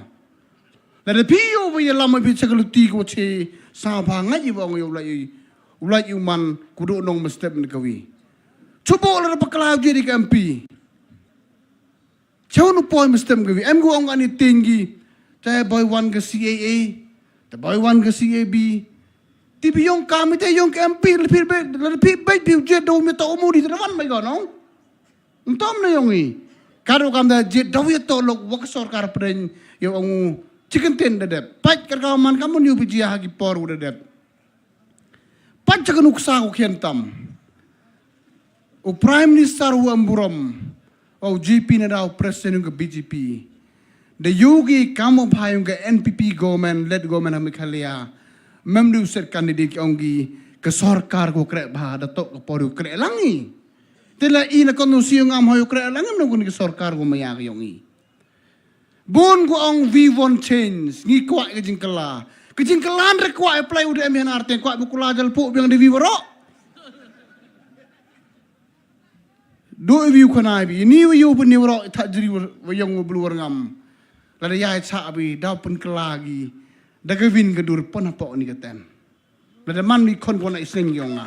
La de pi yo pi ya lam pi chakaluti ko che sa ba nga ya wa nga yo la yi. Ulai uman kudu nong mestep ni kawi. Chubo la bakala je di ka M P. Chau nu poi mestem ke em gu ong ani tinggi. Te boy wan ke C A A. Te boy wan ke C A B. Ti bi yong kami te yong ke M P le phi be le phi be bi je do mi to mu di te wan mai go nong. Ntom na yong i. Kadu kam da je do ye to lok wak sorkar pren yo ong chicken ten de dep. Pach kar ka man kamun yu bi ji ha ki por u de dep. Pat cha ka nuksa ko khian tam. U Prime Minister u Amburom, u J P Nadda u President ka B J P. Da yogi kam u bhai ka N P P government, led government ha Meghalaya. Mem du set candidate ki ong ki ka sorkar ko krek bha da tok ka por u krek langi. Te la i na kon u si ngam hoi u krek langi mem ko ni ka sorkar ko maya ka yong i. Bun ko ong we want change, ngi kwah ka jingkylla. Ka jingkylla re kwah apply U D M yan arteng kwah bu kula jal pu biang de we waro. Do we khana bi ni we yu bu ni waro ta jri wa yong bu ngam. La da ya cha bi da pun kylla gi. Da ka win ka dur pun hapo ni ka ten. Lada man mi khon ko na iseng yong nga.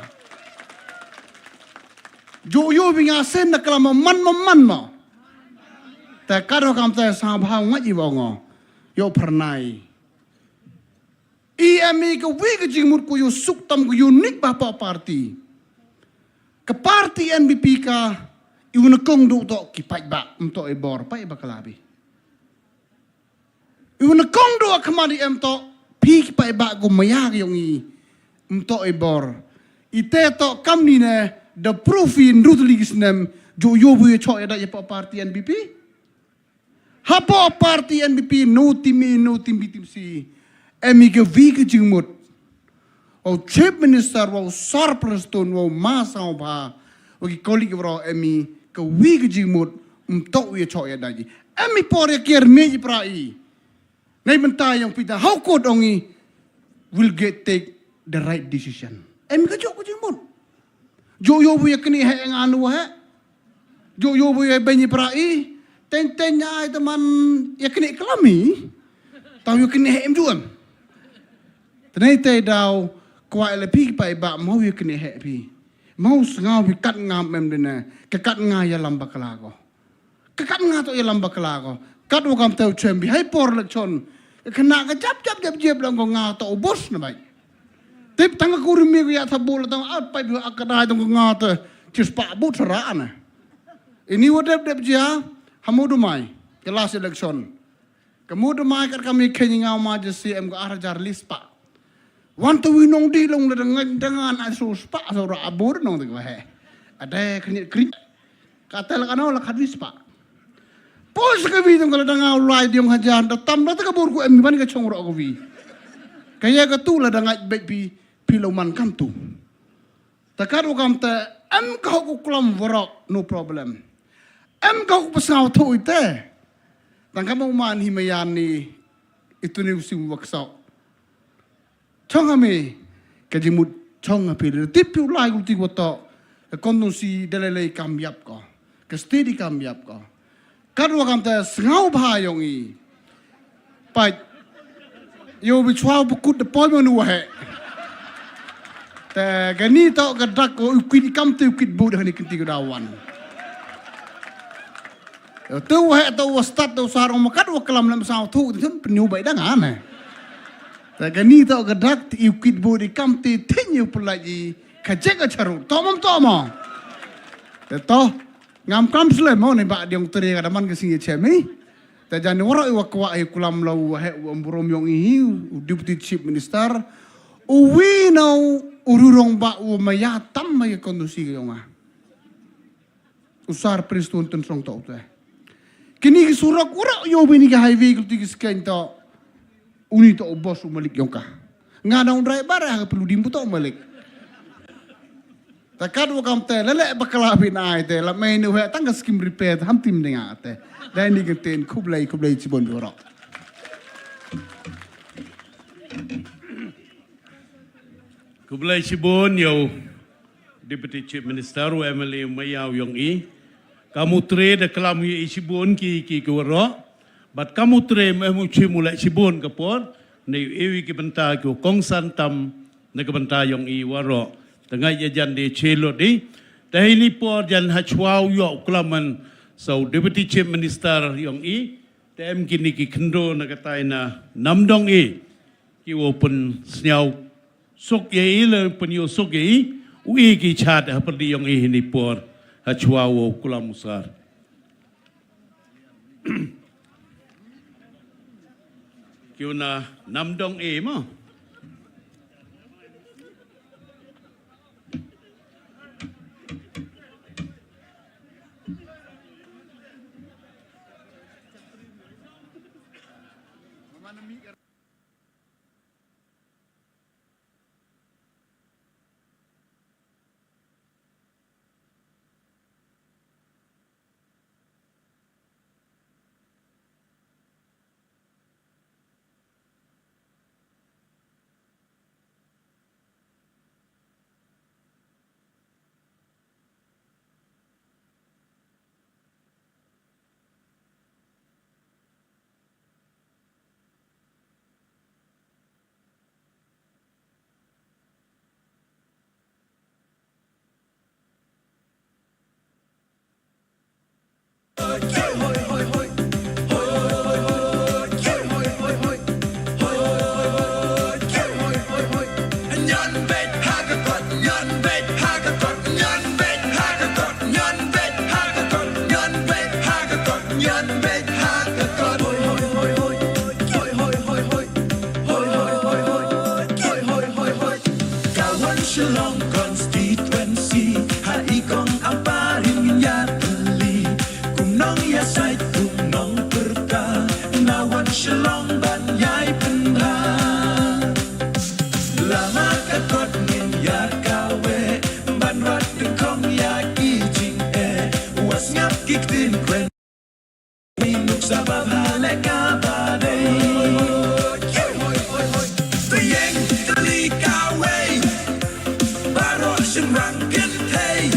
Ju yu bi nga sen na kala ma man ma man ma. Ta kado kam ta sa bha nga ji ba ngo. Yo pharnai. I ami ka wi ka jingmut ko yu suk tam ko unique ba pa party. Ka party N P P ka i una kong du to ki paj ba mto e bor paj ba kala bi. Iwa na kong do a khmat i em to, phi ki pa i ba ko maya ki yong i, em to i bor. I te to kam ni ne, da proof i nru tali ki snem, jo yo bu i chok i da i pa party N P P. Ha pa party N P P, no tim i, no tim bi tim si. Em i ke vi ke jingmut. Wa u Chief Minister, wa u Sir Prestone, wa u Ma Sangha, wa ki colleague wa em i ka wi ka jingmut, um tok wi chok ya daji. Em i por ya kiar me ji pra i. Ngai mynta yong pita, how could ong i will get take the right decision. Em i ka jok ka jingmut. Jo yo bu ya kini he ngan wa he. Jo yo bu ya benyi pra i. Ten ten ai teman ya kini kelami. Tau ya kini he em juan. Tenai te dau kwai le phi pa i ba mau ya kini he phi. Mo sngaw bi kat nga mem dine. Ka kat nga ïalam bakla ko. Ka kat nga to ïalam bakla ko. Kat wa kam te u chem bi hai por election. Ka khynnah ka jap jap jap jap lang ko nga to u bos na bai. Tip tang ka kurim mi ko ïa thabu la tang at pai bi ak kadai tang ko nga te. Cis pa bu thara na. Ini wa dep dep jia. Hamu dumai. Ka last election. Ka mut mai kat kami khein nga ma je C M ka ar hajar li spah. Wan tu wi nong di long le dang dang an asu spah so ra abur nong de he. Ada khnit krit. Ka tel ka no la khat wi spah. Pos ka wi dong ka le dang au lai diong hajar da tam da ka bur ku em ban ka chong ro ku wi. Ka ya ka tu la dang ai bet pi pi lo man kam tu. Ta kat u kam te em ka hok u klam warok, no problem. Em ka hok pasngaw thu ite. Tang ka mo man hi mayan ni itu ni usim waksau. Chong ami ka jimut chong api le tip pi u lai gulti wato. Ka kondusi dalele kam yap ko. Ka steady kam yap ko. Kat wa kam te sngaw bha yong i. Pait. Yo bi chwa bu kut de poi mo nu wa he. Te gani to ka dak ko u kit kam te u kit bu de hani kinti ko dawan. Yo te wa he to wa stat to sarong ma kat wa kalam lam sa thu te penu bai dang ane. Te gani to ka dak te u kit bu de kam te tin yo pulai i ka jek ka charu. To mom to mo. Te to. Ngam kam slem mo ne ba diong tri ka daman ka singi chemi. Ta jan wara iwa kwa i kulam lau wa he wa burom yong i hi u deputy chief minister. U wi nau u rurong ba u maya tam maya kondusi ka yong a. U sar Prestone tun song to te. Kini ki surok wara yo bini ka highway kulti ki sken to. Uni to u bos u malik yong ka. Nga nong driver ha ka pelu dim buto malik. Ta kat wa kam te lele bakla bin ai te la mai nu he tang ka skim repair ham tim dinga te. Dai ni ka ten khublai khublai chibon doro. Khublai chibon yo. Deputy Chief Minister wa M L A mayaw yong i. Kamu tre da kalam i chibon ki ki ki waro. Bat kamu tre memu chimu le chibon ka por. Ne ewi ki benta ki kongsan tam ne ka benta yong i waro. Tengah ya jan de chelo di. Tahi ni por jan hachwau yo kelaman. So Deputy Chief Minister yong i. Tem kini ki kendo na katai na namdong i. Ki wo pen sniaw. Suk ye i le pen yo suk ye i. U i ki chat ha perdi yong i hini por. Ha chwa wo kulam usar. Ki una namdong i mo. Shillong constituency, ha i kong amparing ya teli. Kum nong ya sai kum nong perta, na wan Shillong ban yai pynda. Lama ka kot ngin ya kawe, ban rat kong ya ki jing e, was ngap ki ktin kwen. Minuk sabab halek ka badai. Tuyeng teli kawei. Baroh shynrang kynthei.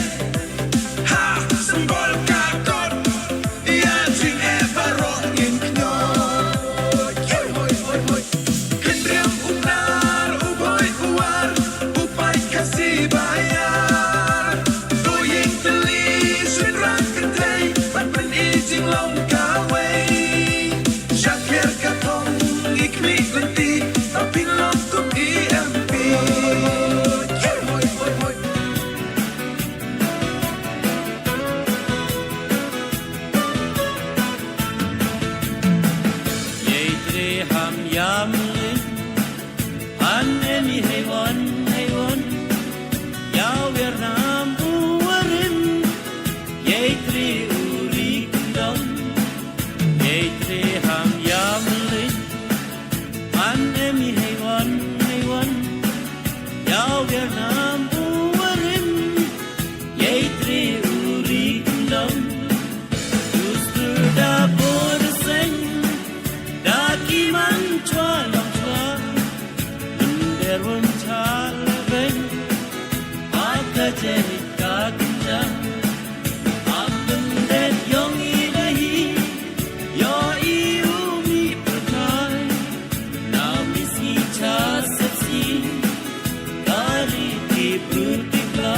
Ha symbol ka kot. Ïa jingeh baroh ngin kynnoh. Hynriew u nar u boi u war. U paid Khasi ba ïar. Dei ban pyni jinglong kawei. Shakher ka thong ngi khmih lynti ba phin long kum i M P. Hoi, hoi, hoi. Yei tre ham yam lin. An emi hei wan, hei wan. Yaw wer nam u warin. Yei tre u ri kundam. Yei tre ham yam lin. An emi hei wan, hei wan. Yaw wer nam u warin. Yei tre u ri kundam. Ustur da bor seng. Da ki man chwa long chwa. Under won chal beng. Aka jai ka kinja. Am den yong i dahi. Yo i u mi patai. Nam is i cha sepsi. Kari ki prutikla.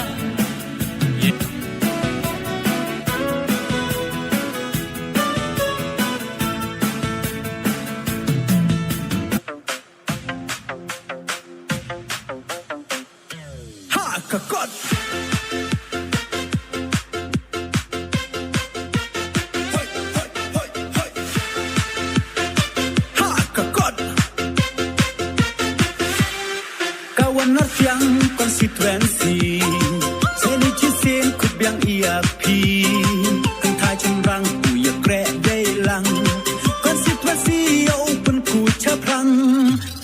Ha ka kot. Hoi, hoi, hoi, hoi. Ha ka kot. Ka wan Nartiang constituency. Seni chisien kut biang ia pi. Kynthai chynrang u ia kreh dei lang. Constituency ia u pynku chaprang.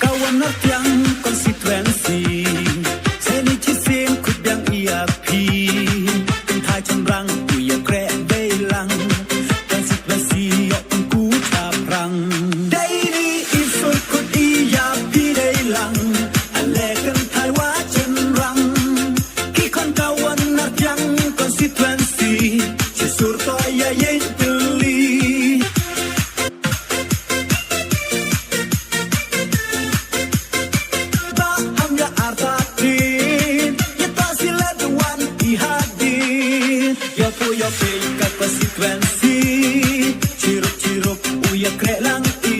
Ka wan Nartiang constituency. Seni chisien kut biang ia pi. Kynthai chynrang u ia kreh dei lang. Constituency ia u pynku chaprang. Dei ni i sur kut ia pi dei lang. Ale kynthai wa chynrang. Ki khon ka wan Nartiang constituency. Chi sur to ia ïeng tylli. Ba am ya arta tin, ya ta si le duan i hadin. Ya ko ya pe ka constituency. Chirup chirup u ya kreh lang i.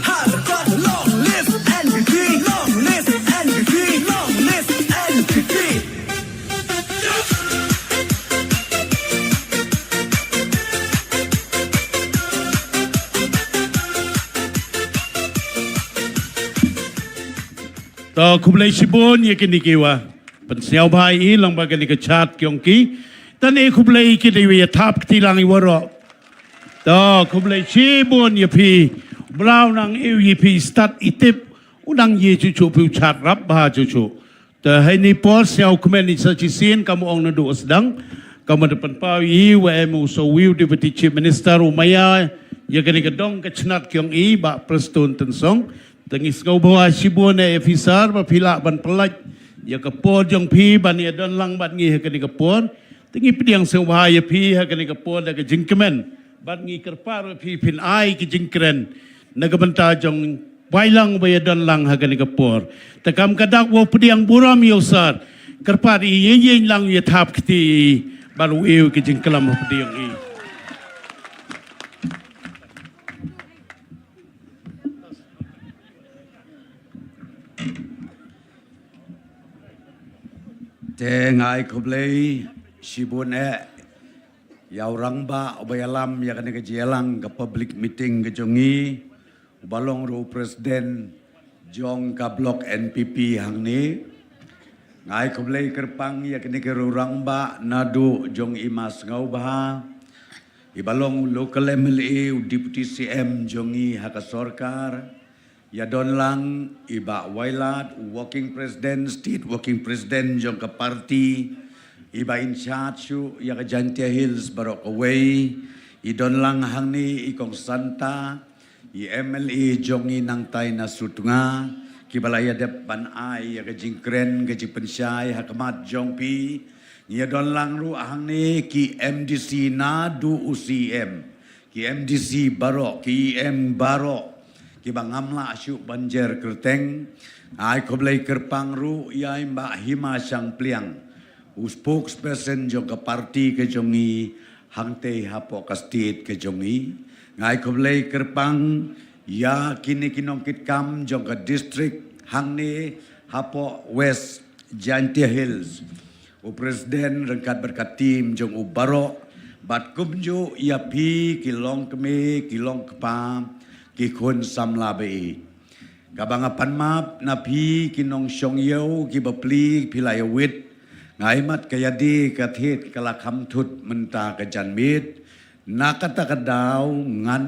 Hardcore long live N P P, long live N P P, long live N P P. To khublei shibun ïa kine kiwa pynsngewbha ïa i lyngba kane ka chart ki ong ki. Tang i khublei ïa kine wa ïa thap kti lang i waroh. To khublei shibun ïa phi. Bla u nang ïa phi stad i tip u nang ïa chuchu phi u chart rap bha chuchu. Te hei ni por sngewkmen i sa shisien kam ong naduh sdang. Kam da pynpaw i wa em u Sowiu Deputy Chief Minister u maya ïa kane ka dong ka chnat ki ong i Bah Prestone Tynsong. Te ngi sngewbha shibun e officer ba phi lah ban pyllait ïa ka por jong phi ban ïa don lang bad ngi ha kane ka por. Te ngi pdiang sngewbha ïa phi ha kane ka por da ka jingkmen. Bad ngi kyrpad ïa phi phin ai ka jingkren na ka bynta jong Wai lang ba ïa don lang ha kane ka por. Te kam ka dak wow pdiang burom ïa u sir. Kyrpad i ïa ïeng lang ïa thap kti i bad u ïa ka jingklam ha pdiang i. Te ngai khublei shibun eh ïa u rangbah uba ïalam ïa kane ka jingïalang ka public meeting ka jong i. Uba long ruh u president jong ka block N P P hangne. Ngai khublei kyrpang ïa kine ki rangbah naduh jong i Ma Sngewbha, iba long u local M L A, u deputy C M jong i ha ka sorkar. Ïa don lang i Bah Wailadmiki, u working president, state working president jong ka party, iba in charge shuh ïa ka Jaintia Hills baroh kawei. I don lang hangne i Kong Santa, i M L A jong i nangtai na Sutnga, kiba la ïa dep ban ai ïa ka jingkren ka jingpynshai ha khmat jong phi. Ngi ïa don lang ruh hangne ki M D C naduh u C M, ki M D C baroh, ki E M baroh, Kiba ngam lah shuh ban jer kyrteng, ai khublei kyrpang ruh ïa i Bah Hima Shangpliang, u spokesperson jong ka party ka jong ngi hangtei hapoh ka state ka jong ngi. Ngai khublei kyrpang ïa kine ki nongkitkam jong ka district hangne hapoh West Jaintia Hills, u president ryngkat bad ka team jong u baroh, bad kumjuh ïa phi ki longkmie, ki longkpa, ki khun samla ba-ïeit. Kaba nga pan map na phi ki nongshong ïew, ki bapli, phi la ïawit. Nga ïa mat ka ïadi ka thied ka la kham thut mynta ka janmiet. Na kata ka daw ngan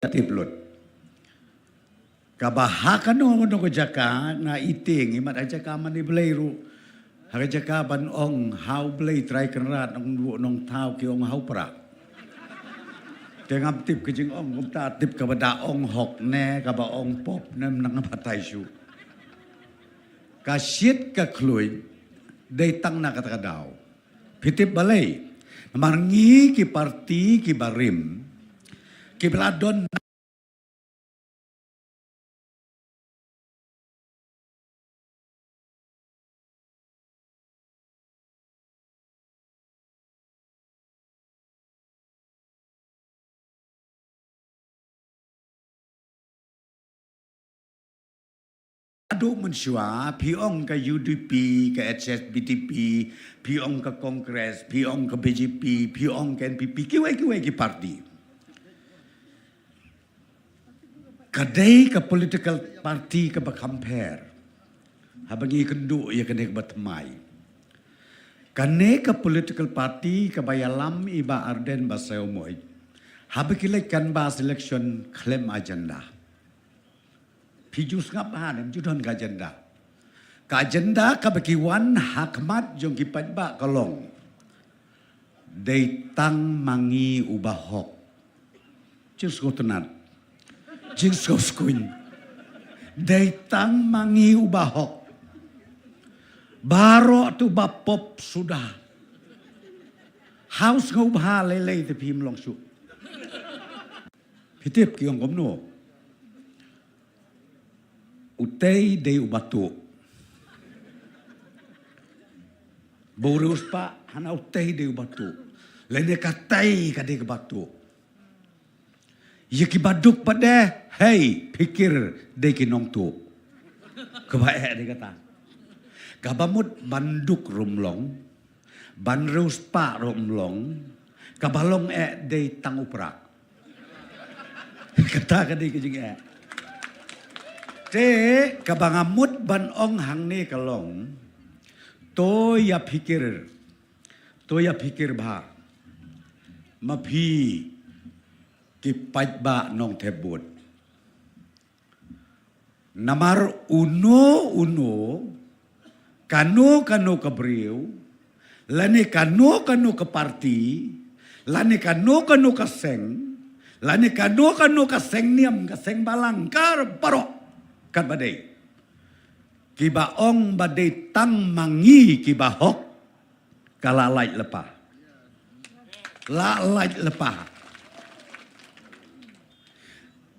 Tip lut. Kaba ha kano kano ka jaka na itieng, imat ha jaka mane Blei ruh. Ha ka jaka ban ong ha u Blei Trai Kynrad, nong bu nong thaw ki ong ha u Prah. Te ngam tip ka jingong, kumta tip kaba da ong hok ne, kaba ong pop ne, nang batai shu. Ka shit ka khluit, dei tang na kata ka daw. Phi tip balei? Namar ngi ki parti ki barim, ki ba la don Adu mynshuwa, phi ong ka U D P, ka H S P D P, phi ong ka Congress, phi ong ka B J P, phi ong ka N P P, kiwei kiwei ki parti. Ka dei ka political party kaba kham pher. Haba ngi kynduh ïa kane kaba thymmai. Kane ka political party kaba ïalam i Bah Ardent Basaiawmoit. Haba ki leit canvass election khlem agenda. Phi ju sngap ha ne, ju don ka agenda. Ka agenda kaba ki wan ha khmat jong ki paidbah ka long. Dei tang ma ngi u bahok. Jingsngewtynnat. Jingsngewskuin. Dei tang ma ngi u bahok. Baroh tu ba pop suda. Haus ngau bha lei lei te phim long shuh. Phi tip ki ong kumno. Utei dei u batu. Ba u riewspah hana utei dei u batu. Lane katei ka dei ka batu. Ïa ki baduk pat de, hei, phikir dei ki nongtu. Kaba eh dei kata. Kaba mut banduk rum long, ban riewspah rum long, kaba long eh dei tang u Prah. Kata ka dei ka jingeh. Te kaba nga mut ban ong hangne ka long, to ïa phikir, to ïa phikir bha. Ma phi ki paidbah Nongthep Bud. Namar uno uno, kano kano ka briew, lane kano kano ka parti, lane kano kano ka seng, lane kano kano ka seng niam, ka seng balang, ka baroh, katba dei. Kiba ong ba dei tang ma ngi kiba hok, ka la lait lypa. La lait lypa.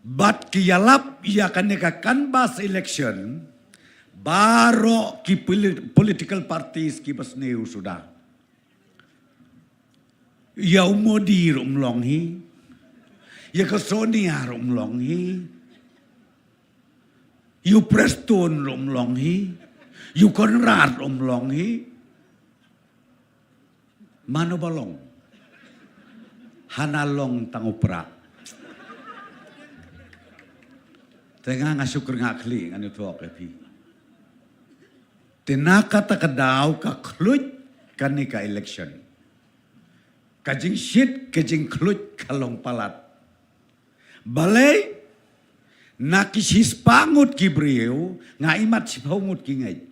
Bad ki ïalap ïa kane ka canvass election, baroh ki poli-, political parties kiba sniew suda. Ïa u Modi ruh um long hi. Ïa ka Sonia ruh um long hi. Ïa u Prestone ruh um long hi. Ïa u Conrad ruh um long hi. Mano ba long? Hana long tang u prah. Te nga nga shu kyrngah khlieh ngan ïathuh ïa phi. Te na kata ka daw ka khluit kane ka election. Ka jingshit ka jingkhluit ka long palat. Balei, na ki shispah ngut ki briew, nga imat shiphew ngut ki ngeit.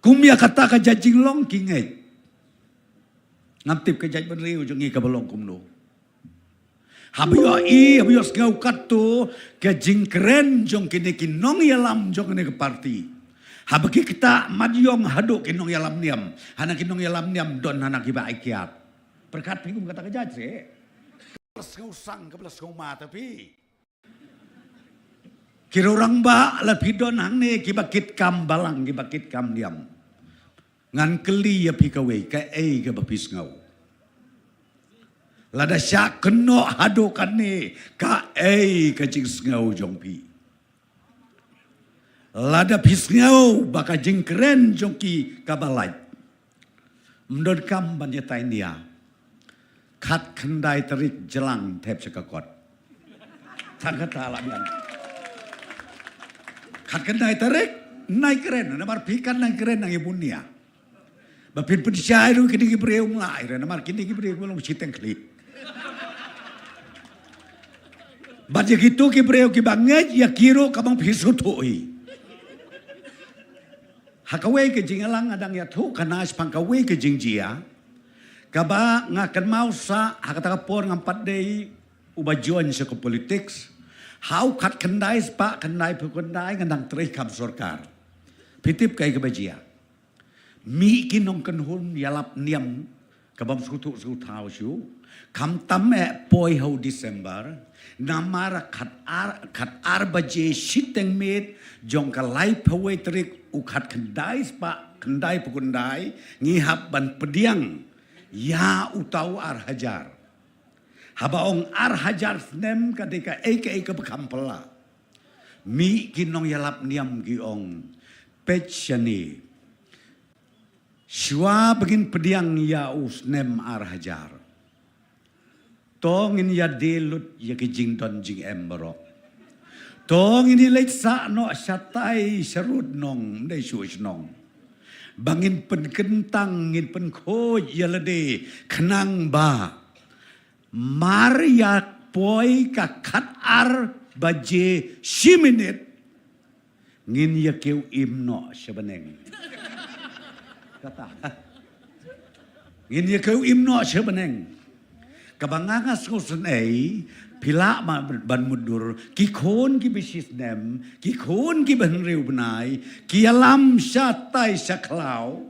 Kum ïa kata ka jait jinglong ki ngeit. Ngam tip ka jaitbynriew jong ngi kaba long kumno. Haba ïohi, haba ïohsngew katto ka jingkren jong kine ki nongïalam jong kine ki party. Haba ki ktah mat ïong haduh ki nongïalam niam. Hana ki nongïalam niam don hana kiba ai kiad. Pyrkhat phi kum kata ka jait seh. Ka la sngewsang, ka la sngewma ta phi. Ki riew rangbah la phi don hangne kiba kit kam balang, kiba kit kam niam. Ngan kylli ïa phi kawei, kaei kaba phi sngew. Lada shah kynnoh haduh kane, kaei ka jingsngew jong phi. Lada phi sngew ba ka jingkren jong ki kaba lait. Ym donkam ban ïatai nia. Khatkhyndai tarik jlang thep sha ka kot. Tang kata la biang. Khatkhyndai tarik, nai kren, namar phi kan nai kren nang ïa bun nia. Ba phin pynshai ruh kine ki briew mlai re, namar kine ki briew ki long shiteng khlieh. Bad ïa kito ki briew kiba ngeit ïa ki ruh ka bang phi sngewthuh hi. Ha kawei ka jingïalang nga dang ïathuh ka na shaphang kawei ka jingjia. Kaba nga kynmaw sa ha kata ka por ngam pat dei uba join sha ka politics. Ha u khatkhyndai spah khyndai phew khyndai nga dang trei kam sorkar. Phi tip kaei kaba jia. Mih ki nongkynhun ïalap niam kabym sngewthuh sngewthaw shuh. Khamtam eh poi ha u December. Namar khatar, khatar baje shiteng miet jong ka laiphew wei tarik u khatkhyndai spah khyndai phew khyndai ngi hap ban pdiang ïa uta u ar hajar. Haba ong ar hajar snem ka dei kaei kaei kaba kham pla. Mih ki nongïalap niam ki ong, peit shane. Shuwa ba ngin pdiang ïa u snem ar hajar, to ngin ïadie lut ïa ki jingdon jingem baroh. To ngin ïaleit sah noh shatai sharud nong, ym dei shuh shnong. Ba ngin pynkyntang, ngin pynkhuid ïa lade khnang ba mar ïa poi ka khatar baje shi minit ngin ïa kiew im noh sha bneng. Kata. Ngin ïa kiew im noh sha bneng. Kaba nga nga sngewsynei, phi lah ban mutdur, ki khun kiba shisnem, ki khun kiba hynriew bnai, ki ïalam shatai sha khlaw.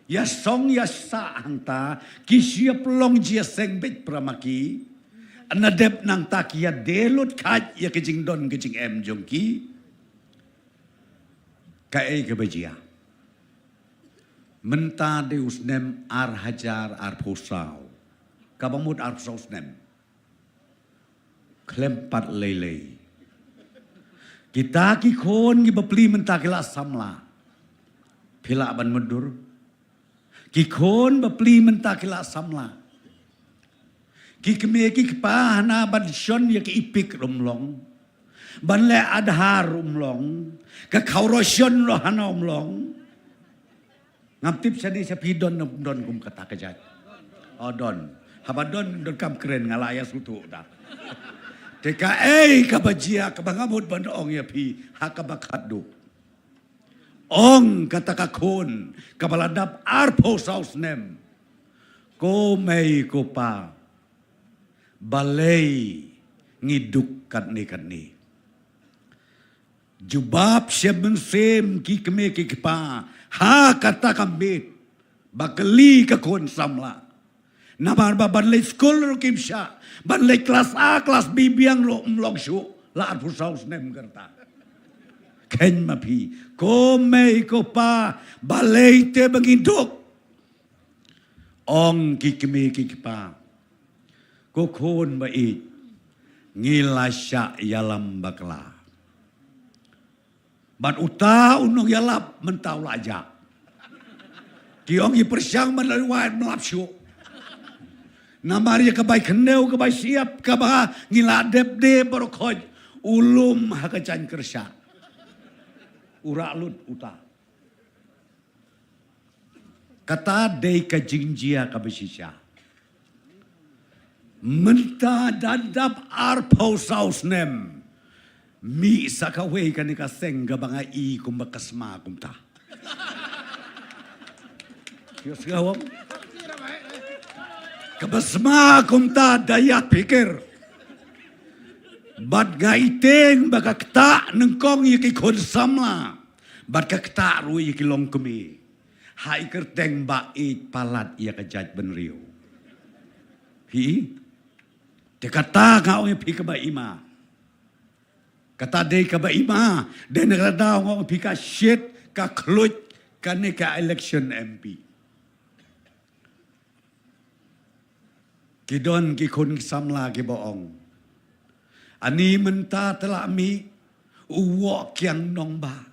Ïasong ïasah hangta, ki shu ïa pynlong jingïaseng beit para ma ki. Nadep nangta ki ïadie lut kheit ïa ka jingdon ka jingem jong ki. Kaei kaba jia. Mynta dei u snem ar hajar arphew saw. Kaba mut arphew saw snem. Khlem pat lei lei. Kita ki khun kiba plie mynta ki la samla. Phi lah ban mutdur. Ki khun ba plie mynta ki la samla. Ki kmie ki kpa hana ban shon ïa ki EPIC ruh ym long. Ban leh Aadhaar ruh ym long. Ka khawrashon ruh hana ym long. Ngam tip shane sha phi don ne ym don kum kata ka jait. O don. Haba don, donkam kren nga la ïa sngewthuh da. Te kaei kaba jia kaba nga mut ban ong ïa phi ha kaba khatduh. Ong kata ka khun kaba la dap arphew saw snem. Ko mei ko pa. Balei ngi duk katne katne. Jubab shem mynsiem ki kmie ki kpa ha kata ka miet ba kylli ka khun samla. Namar ba ban leit skul ruh kim shah, ban leit klas A klas B biang ruh ym long shuh, la arphew saw snem ka rta. Kheiñ ma phi, ko mei ko pa, balei te ba ngi duk. Ong ki kmie ki kpa. Ko khun ba ïeit, ngi la shah ïalam bakla. Bad uta u nongïalap mynta u la jah. Ki ong ki pyrshang ban leit wad ym lap shuh. Namar ïa ka bai khyndew, ka bai shyiap, kaba ngi la dep de baroh khoit, u lum ha ka jaiñ kyrshah. U rah lut uta. Kata dei ka jingjia kaba shisha. Mynta da dap arphew saw snem. Mih sa kawei kane ka seng kaba nga i kumba ka sma kumta. Ïohsngew? Kaba sma kumta da ïa pyrkhat. Bad nga i teng ba ka ktah nyngkong ïa ki khun samla. Bad ka ktah ruh ïa ki longkmie. Ha i kyrteng ba ïeit palat ïa ka jaitbynriew. Hi. Te kata nga ong ïa phi kaba ima. Kata dei kaba ima, dei na kata daw nga ong ïa phi ka shit, ka khluit, kane ka election M P. Ki don ki khun ki samla kiba ong. Ani mynta te la mih, u Woh Kiang Nongbah.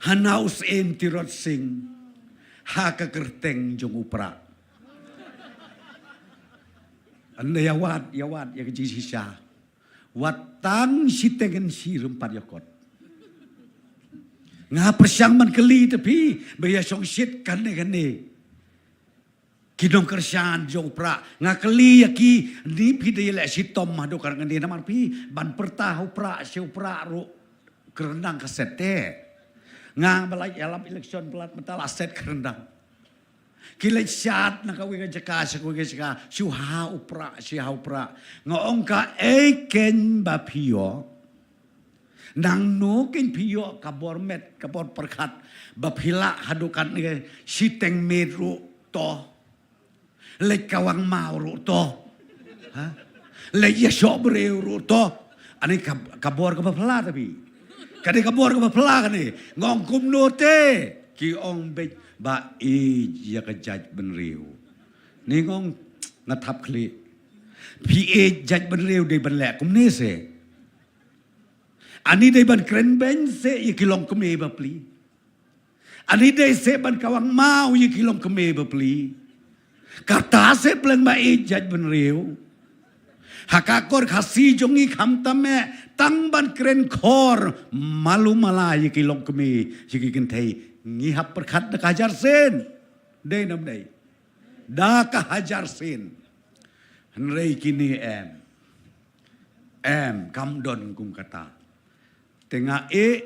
Hana u Syiem Tirot Sing. Ha ka kyrteng jong u Prah. Ynda ïa wad, ïa wad, ïa ka jingshisha. Wat tang shiteng ngan shi rympat ïa kot. Nga pyrshang ban kylli te phi, ba ïa shong shit kane kane. Ki nongkyrshan jong u Prah. Nga kylli ïa ki, ni phi da ïaleh shitom haduh kane namar phi ban pyrta ha u Prah, sha u Prah ruh. Kyrndang ka set te. Nga ba la ïalap election palat mynta la set kyrndang. Ki leit shad na kawei ka jaka, sha kawei ka jaka, shu ha u Prah, shu ha u Prah. Nga ong kaei kein ba phi ïoh. Nangno kein phi ïoh ka bor met, ka bor pyrkhat, ba phi lah haduh katne shiteng miet ruh to. Leit kawang maw ruh to. Ha? Leit ïashoh briew ruh to. Ani ka, ka bor kaba phylla te phi. Kane ka bor kaba phylla kane. Nga ong kumno te. Ki ong beit ba ïeit ïa ka jaitbynriew. Ni nga ong nga thap khlieh. Phi ïeit jaitbynriew dei ban leh kumne se. Ani dei ban kren beiñ se ïa ki longkmie bapli. Ani dei se ban kawang maw ïa ki longkmie bapli. Kata se pleng ba ïeit jaitbynriew. Ha ka kor Khasi jong ngi khamtam eh tang ban kren khor malu mala ïa ki longkmie ïa ki kynthei ngi hap pyrkhat da ka hajar sien. Dei nam dei. Da ka hajar sien. Hynrei kine em. Em, kam don kum kata. Te nga ïeh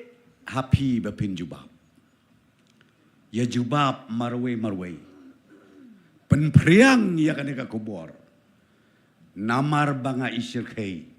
ha phi ba phin jubab. Ïa jubab marwei marwei. Pynphriang ïa kane ka khubor. Namar ba nga i shyrkhei.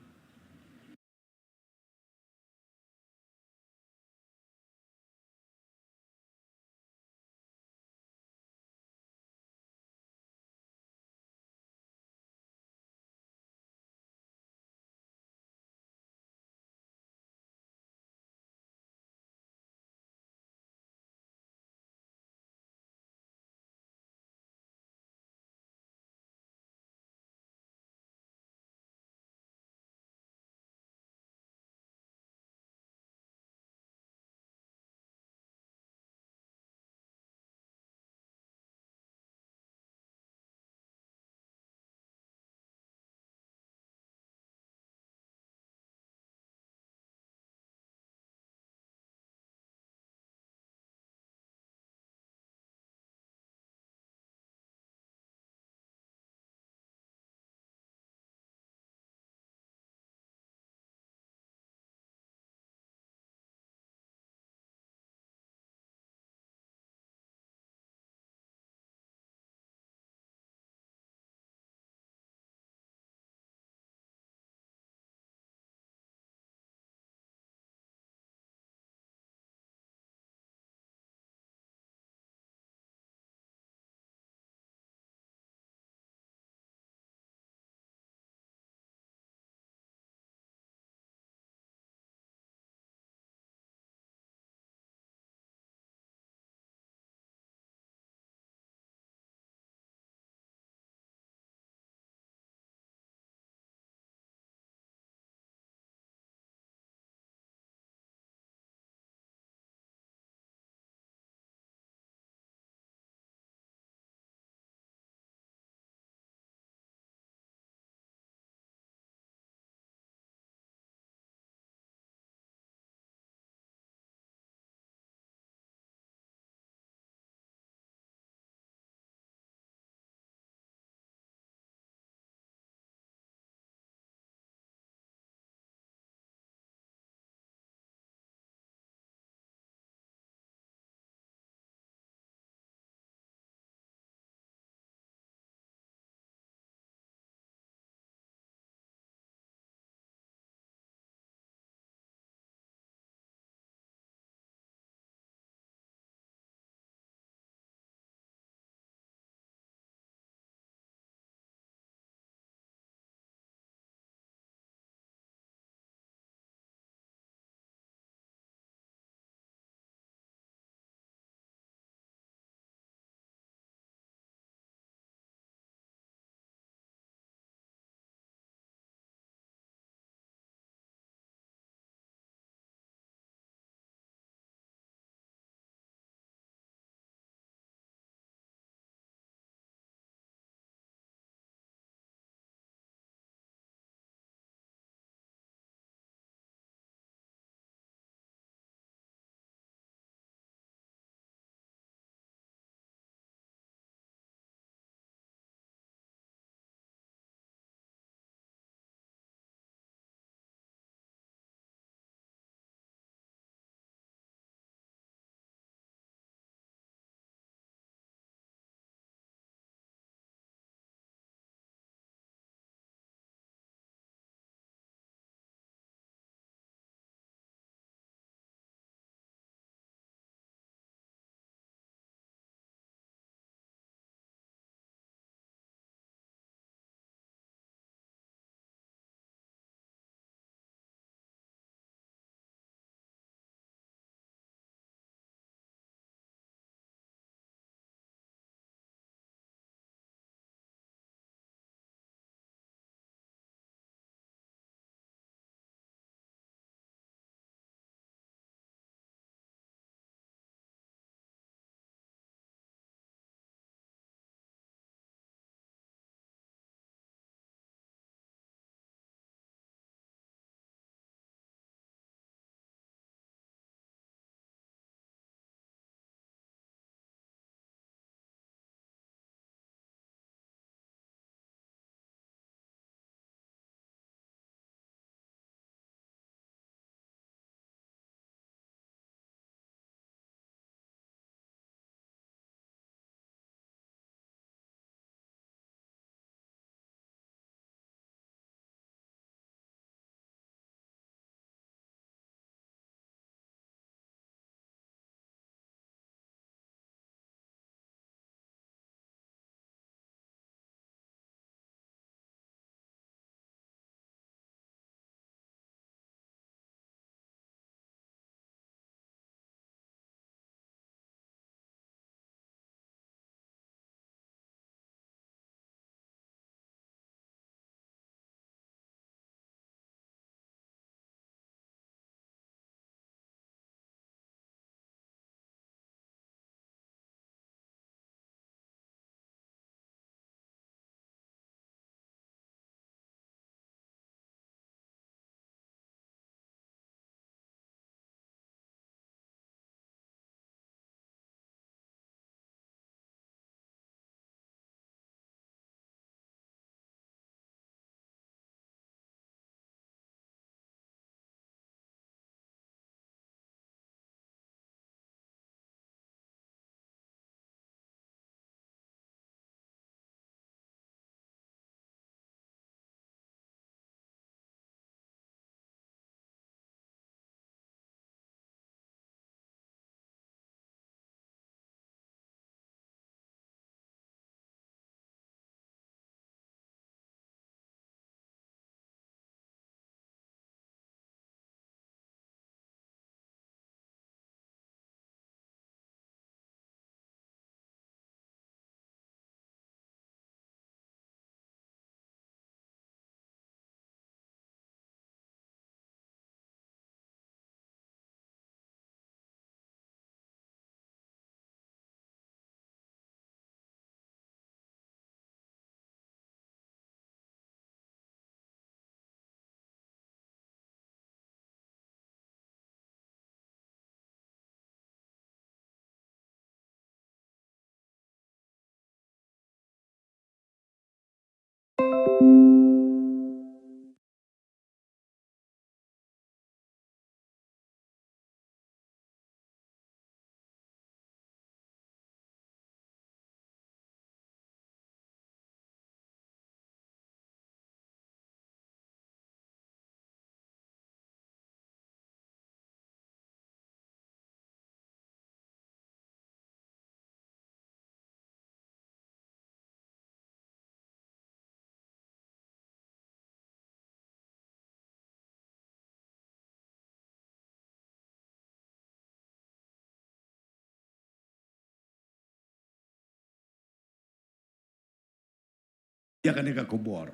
ïa kane ka khubor.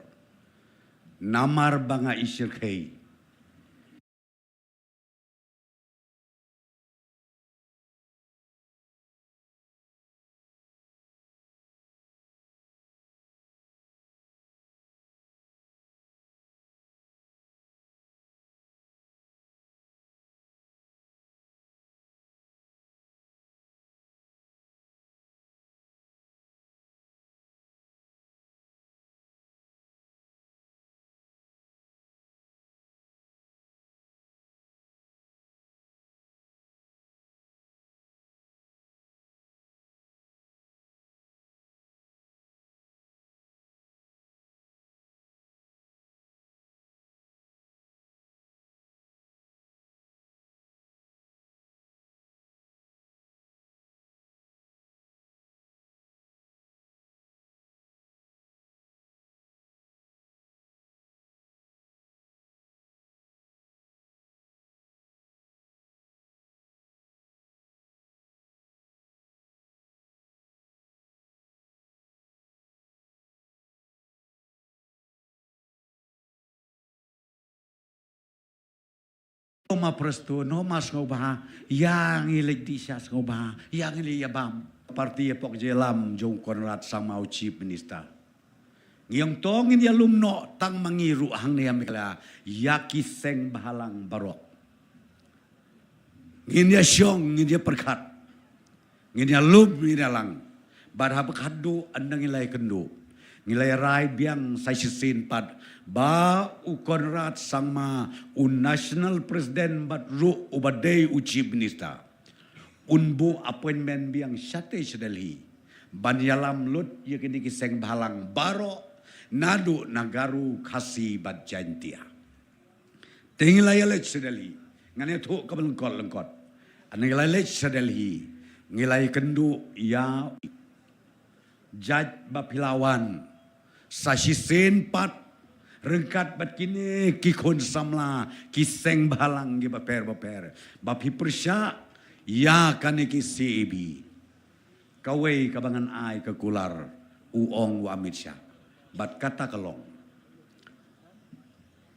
Namar ba nga i shyrkhei. Noma prosto, noma sngewbha, ïa ngi leit dih sha sngewbha, ïa ngi leit ïa bam. Party ïa pok jingïalam jong Conrad Sangma u Chief Minister. Ngi ong to ngin ïa lum noh tang ma ngi ruh hangne ha Meghalaya, ïa ki seng bhalang baroh. Ngin ïa shong, ngin ïa pyrkhat. Ngin ïa lum, ngin ïa lang. Bad haba khatduh, ynda ngi la ïakynduh, ngi la ïarai biang sa shisien pat ba u Conrad Sangma, u National President bad ruh uba dei u Chief Minister, un buh appointment biang shatei sha Delhi ban ïalam lut ïa kine ki seng bhalang baroh, naduh na Garo, Khasi bad Jaintia. Te ngi la ïaleit sha Delhi. Ngan ïathuh kaba lyngkot lyngkot. Ynda ngi la ïaleit sha Delhi, ngi la ïakynduh ïa u jait ba phi la wan sa shisien pat ryngkat bad kine ki khun samla, ki seng bhalang kiba pher bapher, ba phi pyrshah ïa kane ki C A B. Kawei kaba ngan ai ka kular, u ong u Amit Shah. Bad kata ka long,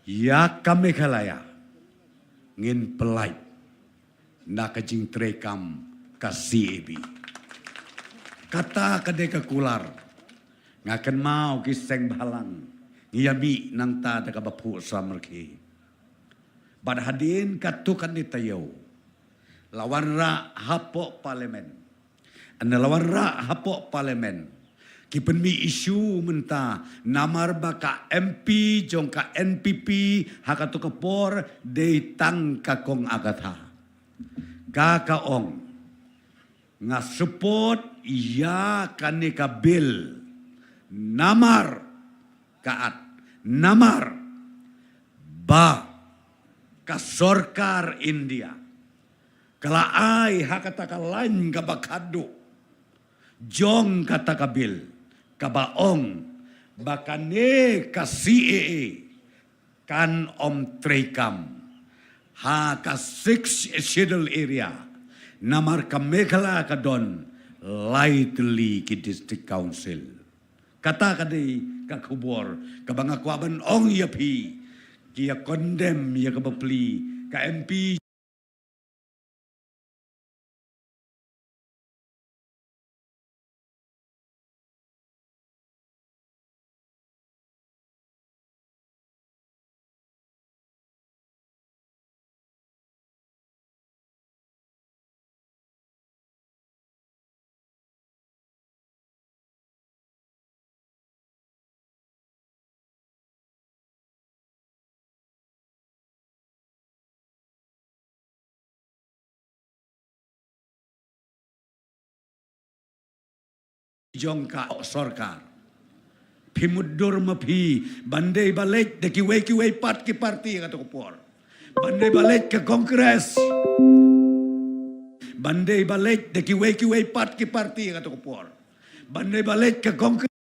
ïa ka Meghalaya ngin pyllait na ka jingtreikam ka C A B. Kata ka dei ka kular. Nga kynmaw ki seng bhalang, ngi ïa mih nangta da kaba phuh samrkhie. Bad hadien katto katne taïew, la wanrah hapoh Parliament. Ynda la wanrah hapoh Parliament, ki pynmih issue mynta, namar ba ka M P jong ka N P P ha kato ka por dei tang ka Kong Agatha. Ka ka ong, nga support ïa kane ka bill, namar ka at, namar ba ka sorkar India ka la ai ha kata ka lain kaba khatduh jong kata ka bill, kaba ong ba kane ka C A A kan ym treikam ha ka Sixth Schedule area, namar ka Meghalaya ka don lai tylli ki District Council. Kata ka dei ka khubor kaba nga kwah ban ong ïa phi, ki ïa condemn ïa kaba plie ka M P. Jong ka sorkar. Phi mutdur ma phi ban dei ba leit da kiwei kiwei pat ki party ha kato ka por. Ban dei ba leit ka Congress. Ban dei ba leit da kiwei kiwei pat ki party ha kato ka por. Ban dei ba leit ka Congress.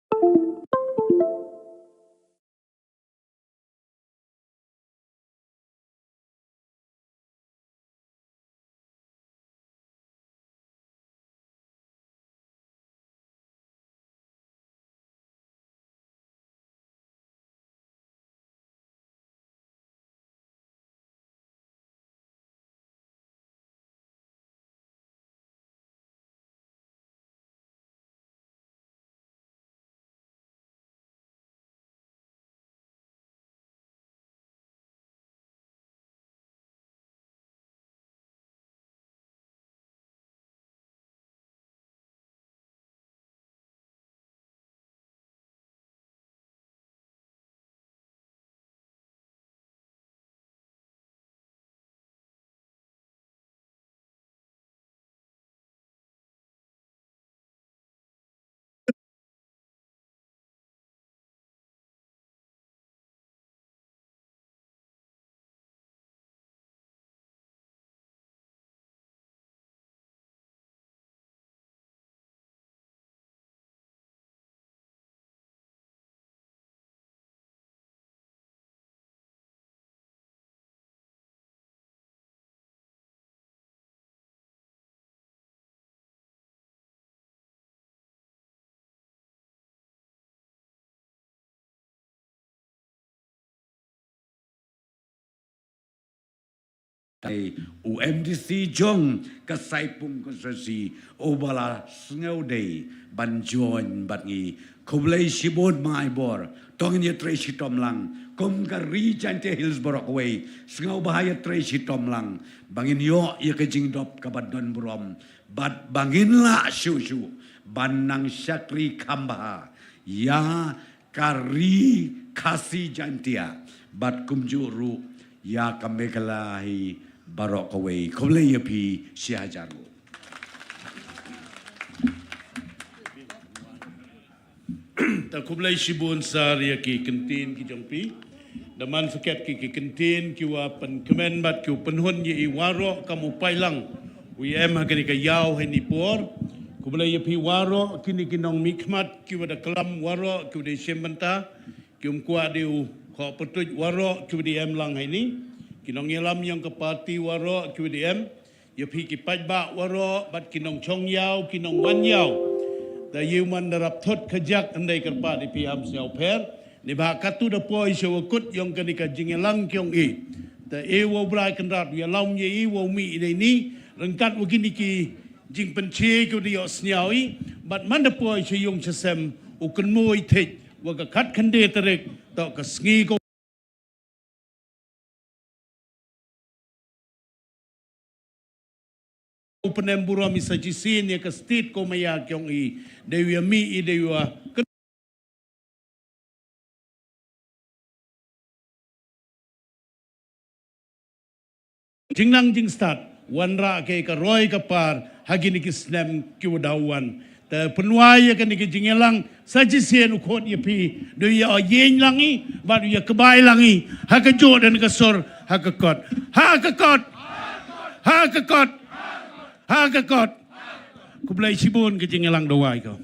Ai, u M D C jong ka Saipung constituency, uba la sngewdei ban join bad ngi. Khublei shibun ma Aibor, to ngin ïatrei shitom lang kum ka Ri Jaintia Hills baroh kawei. Sngewbha ïatrei shitom lang ba ngin ïoh ïa ka jingdop kaba don burom bad ba ngin lah shuh shuh ban nang shakri kham bha ïa ka Ri Khasi Jaintia bad kumjuh ruh ïa ka Meghalaya hi baroh kawei. Khublei ïa phi shi hajar nguh. Ta khublei shibun sir ïa ki kyntien ki jong phi. Da man sa ket ki, ki kyntien kiwa pynkmen bad kiwa pynhun ïa i waroh kam u paidlang uwa em ha kane ka ïaw ha kane ka por. Khublei ïa phi waroh kine ki nongmihkhmat kiwa da klam, waroh kiwa da shim bynta, ki ym kwah de u khoh pyrtuid, waroh kiwa da em lang ha kane, ki nongïalam ïong ka party waroh kiwa da em, ïa phi ki paidbah waroh bad ki nongchong ïaw, ki nongwan ïaw. Ta ïa u man da rap thut ka jak, hynrei kyrpad ïa phi ham sngewpher. Neibhah katto da poi sha wa kut ïong kane ka jingïalang ki ong i, ta e wa u Blai Kynrad u ïalam ïa i wa u mih i dei ni, ryngkat wa kine ki jingpynche kiwa da ïoh sñiaw i. Bad man da poi sha ïung sha sem, u kynmoo i thik wa ka khatkhyndai tarik, toh ka sngi ko u pynem burom i sa shisien ïa ka state ko maya ki ong i, dei wa mih i dei wa jingnang jingstad, wanrah ka ka roi ka par ha kine ki snem kiwa da wan. Ta pynwai ïa kane ka jingïalang sa shisien u khot ïa phi, dei wa ïa ïeng lang i bad wa ïa kbai lang i ha ka jok dan ka sur, ha ka kot, ha ka kot, ha ka kot, ha ka kot. Khublei shibun ka jingïalang da wai ko.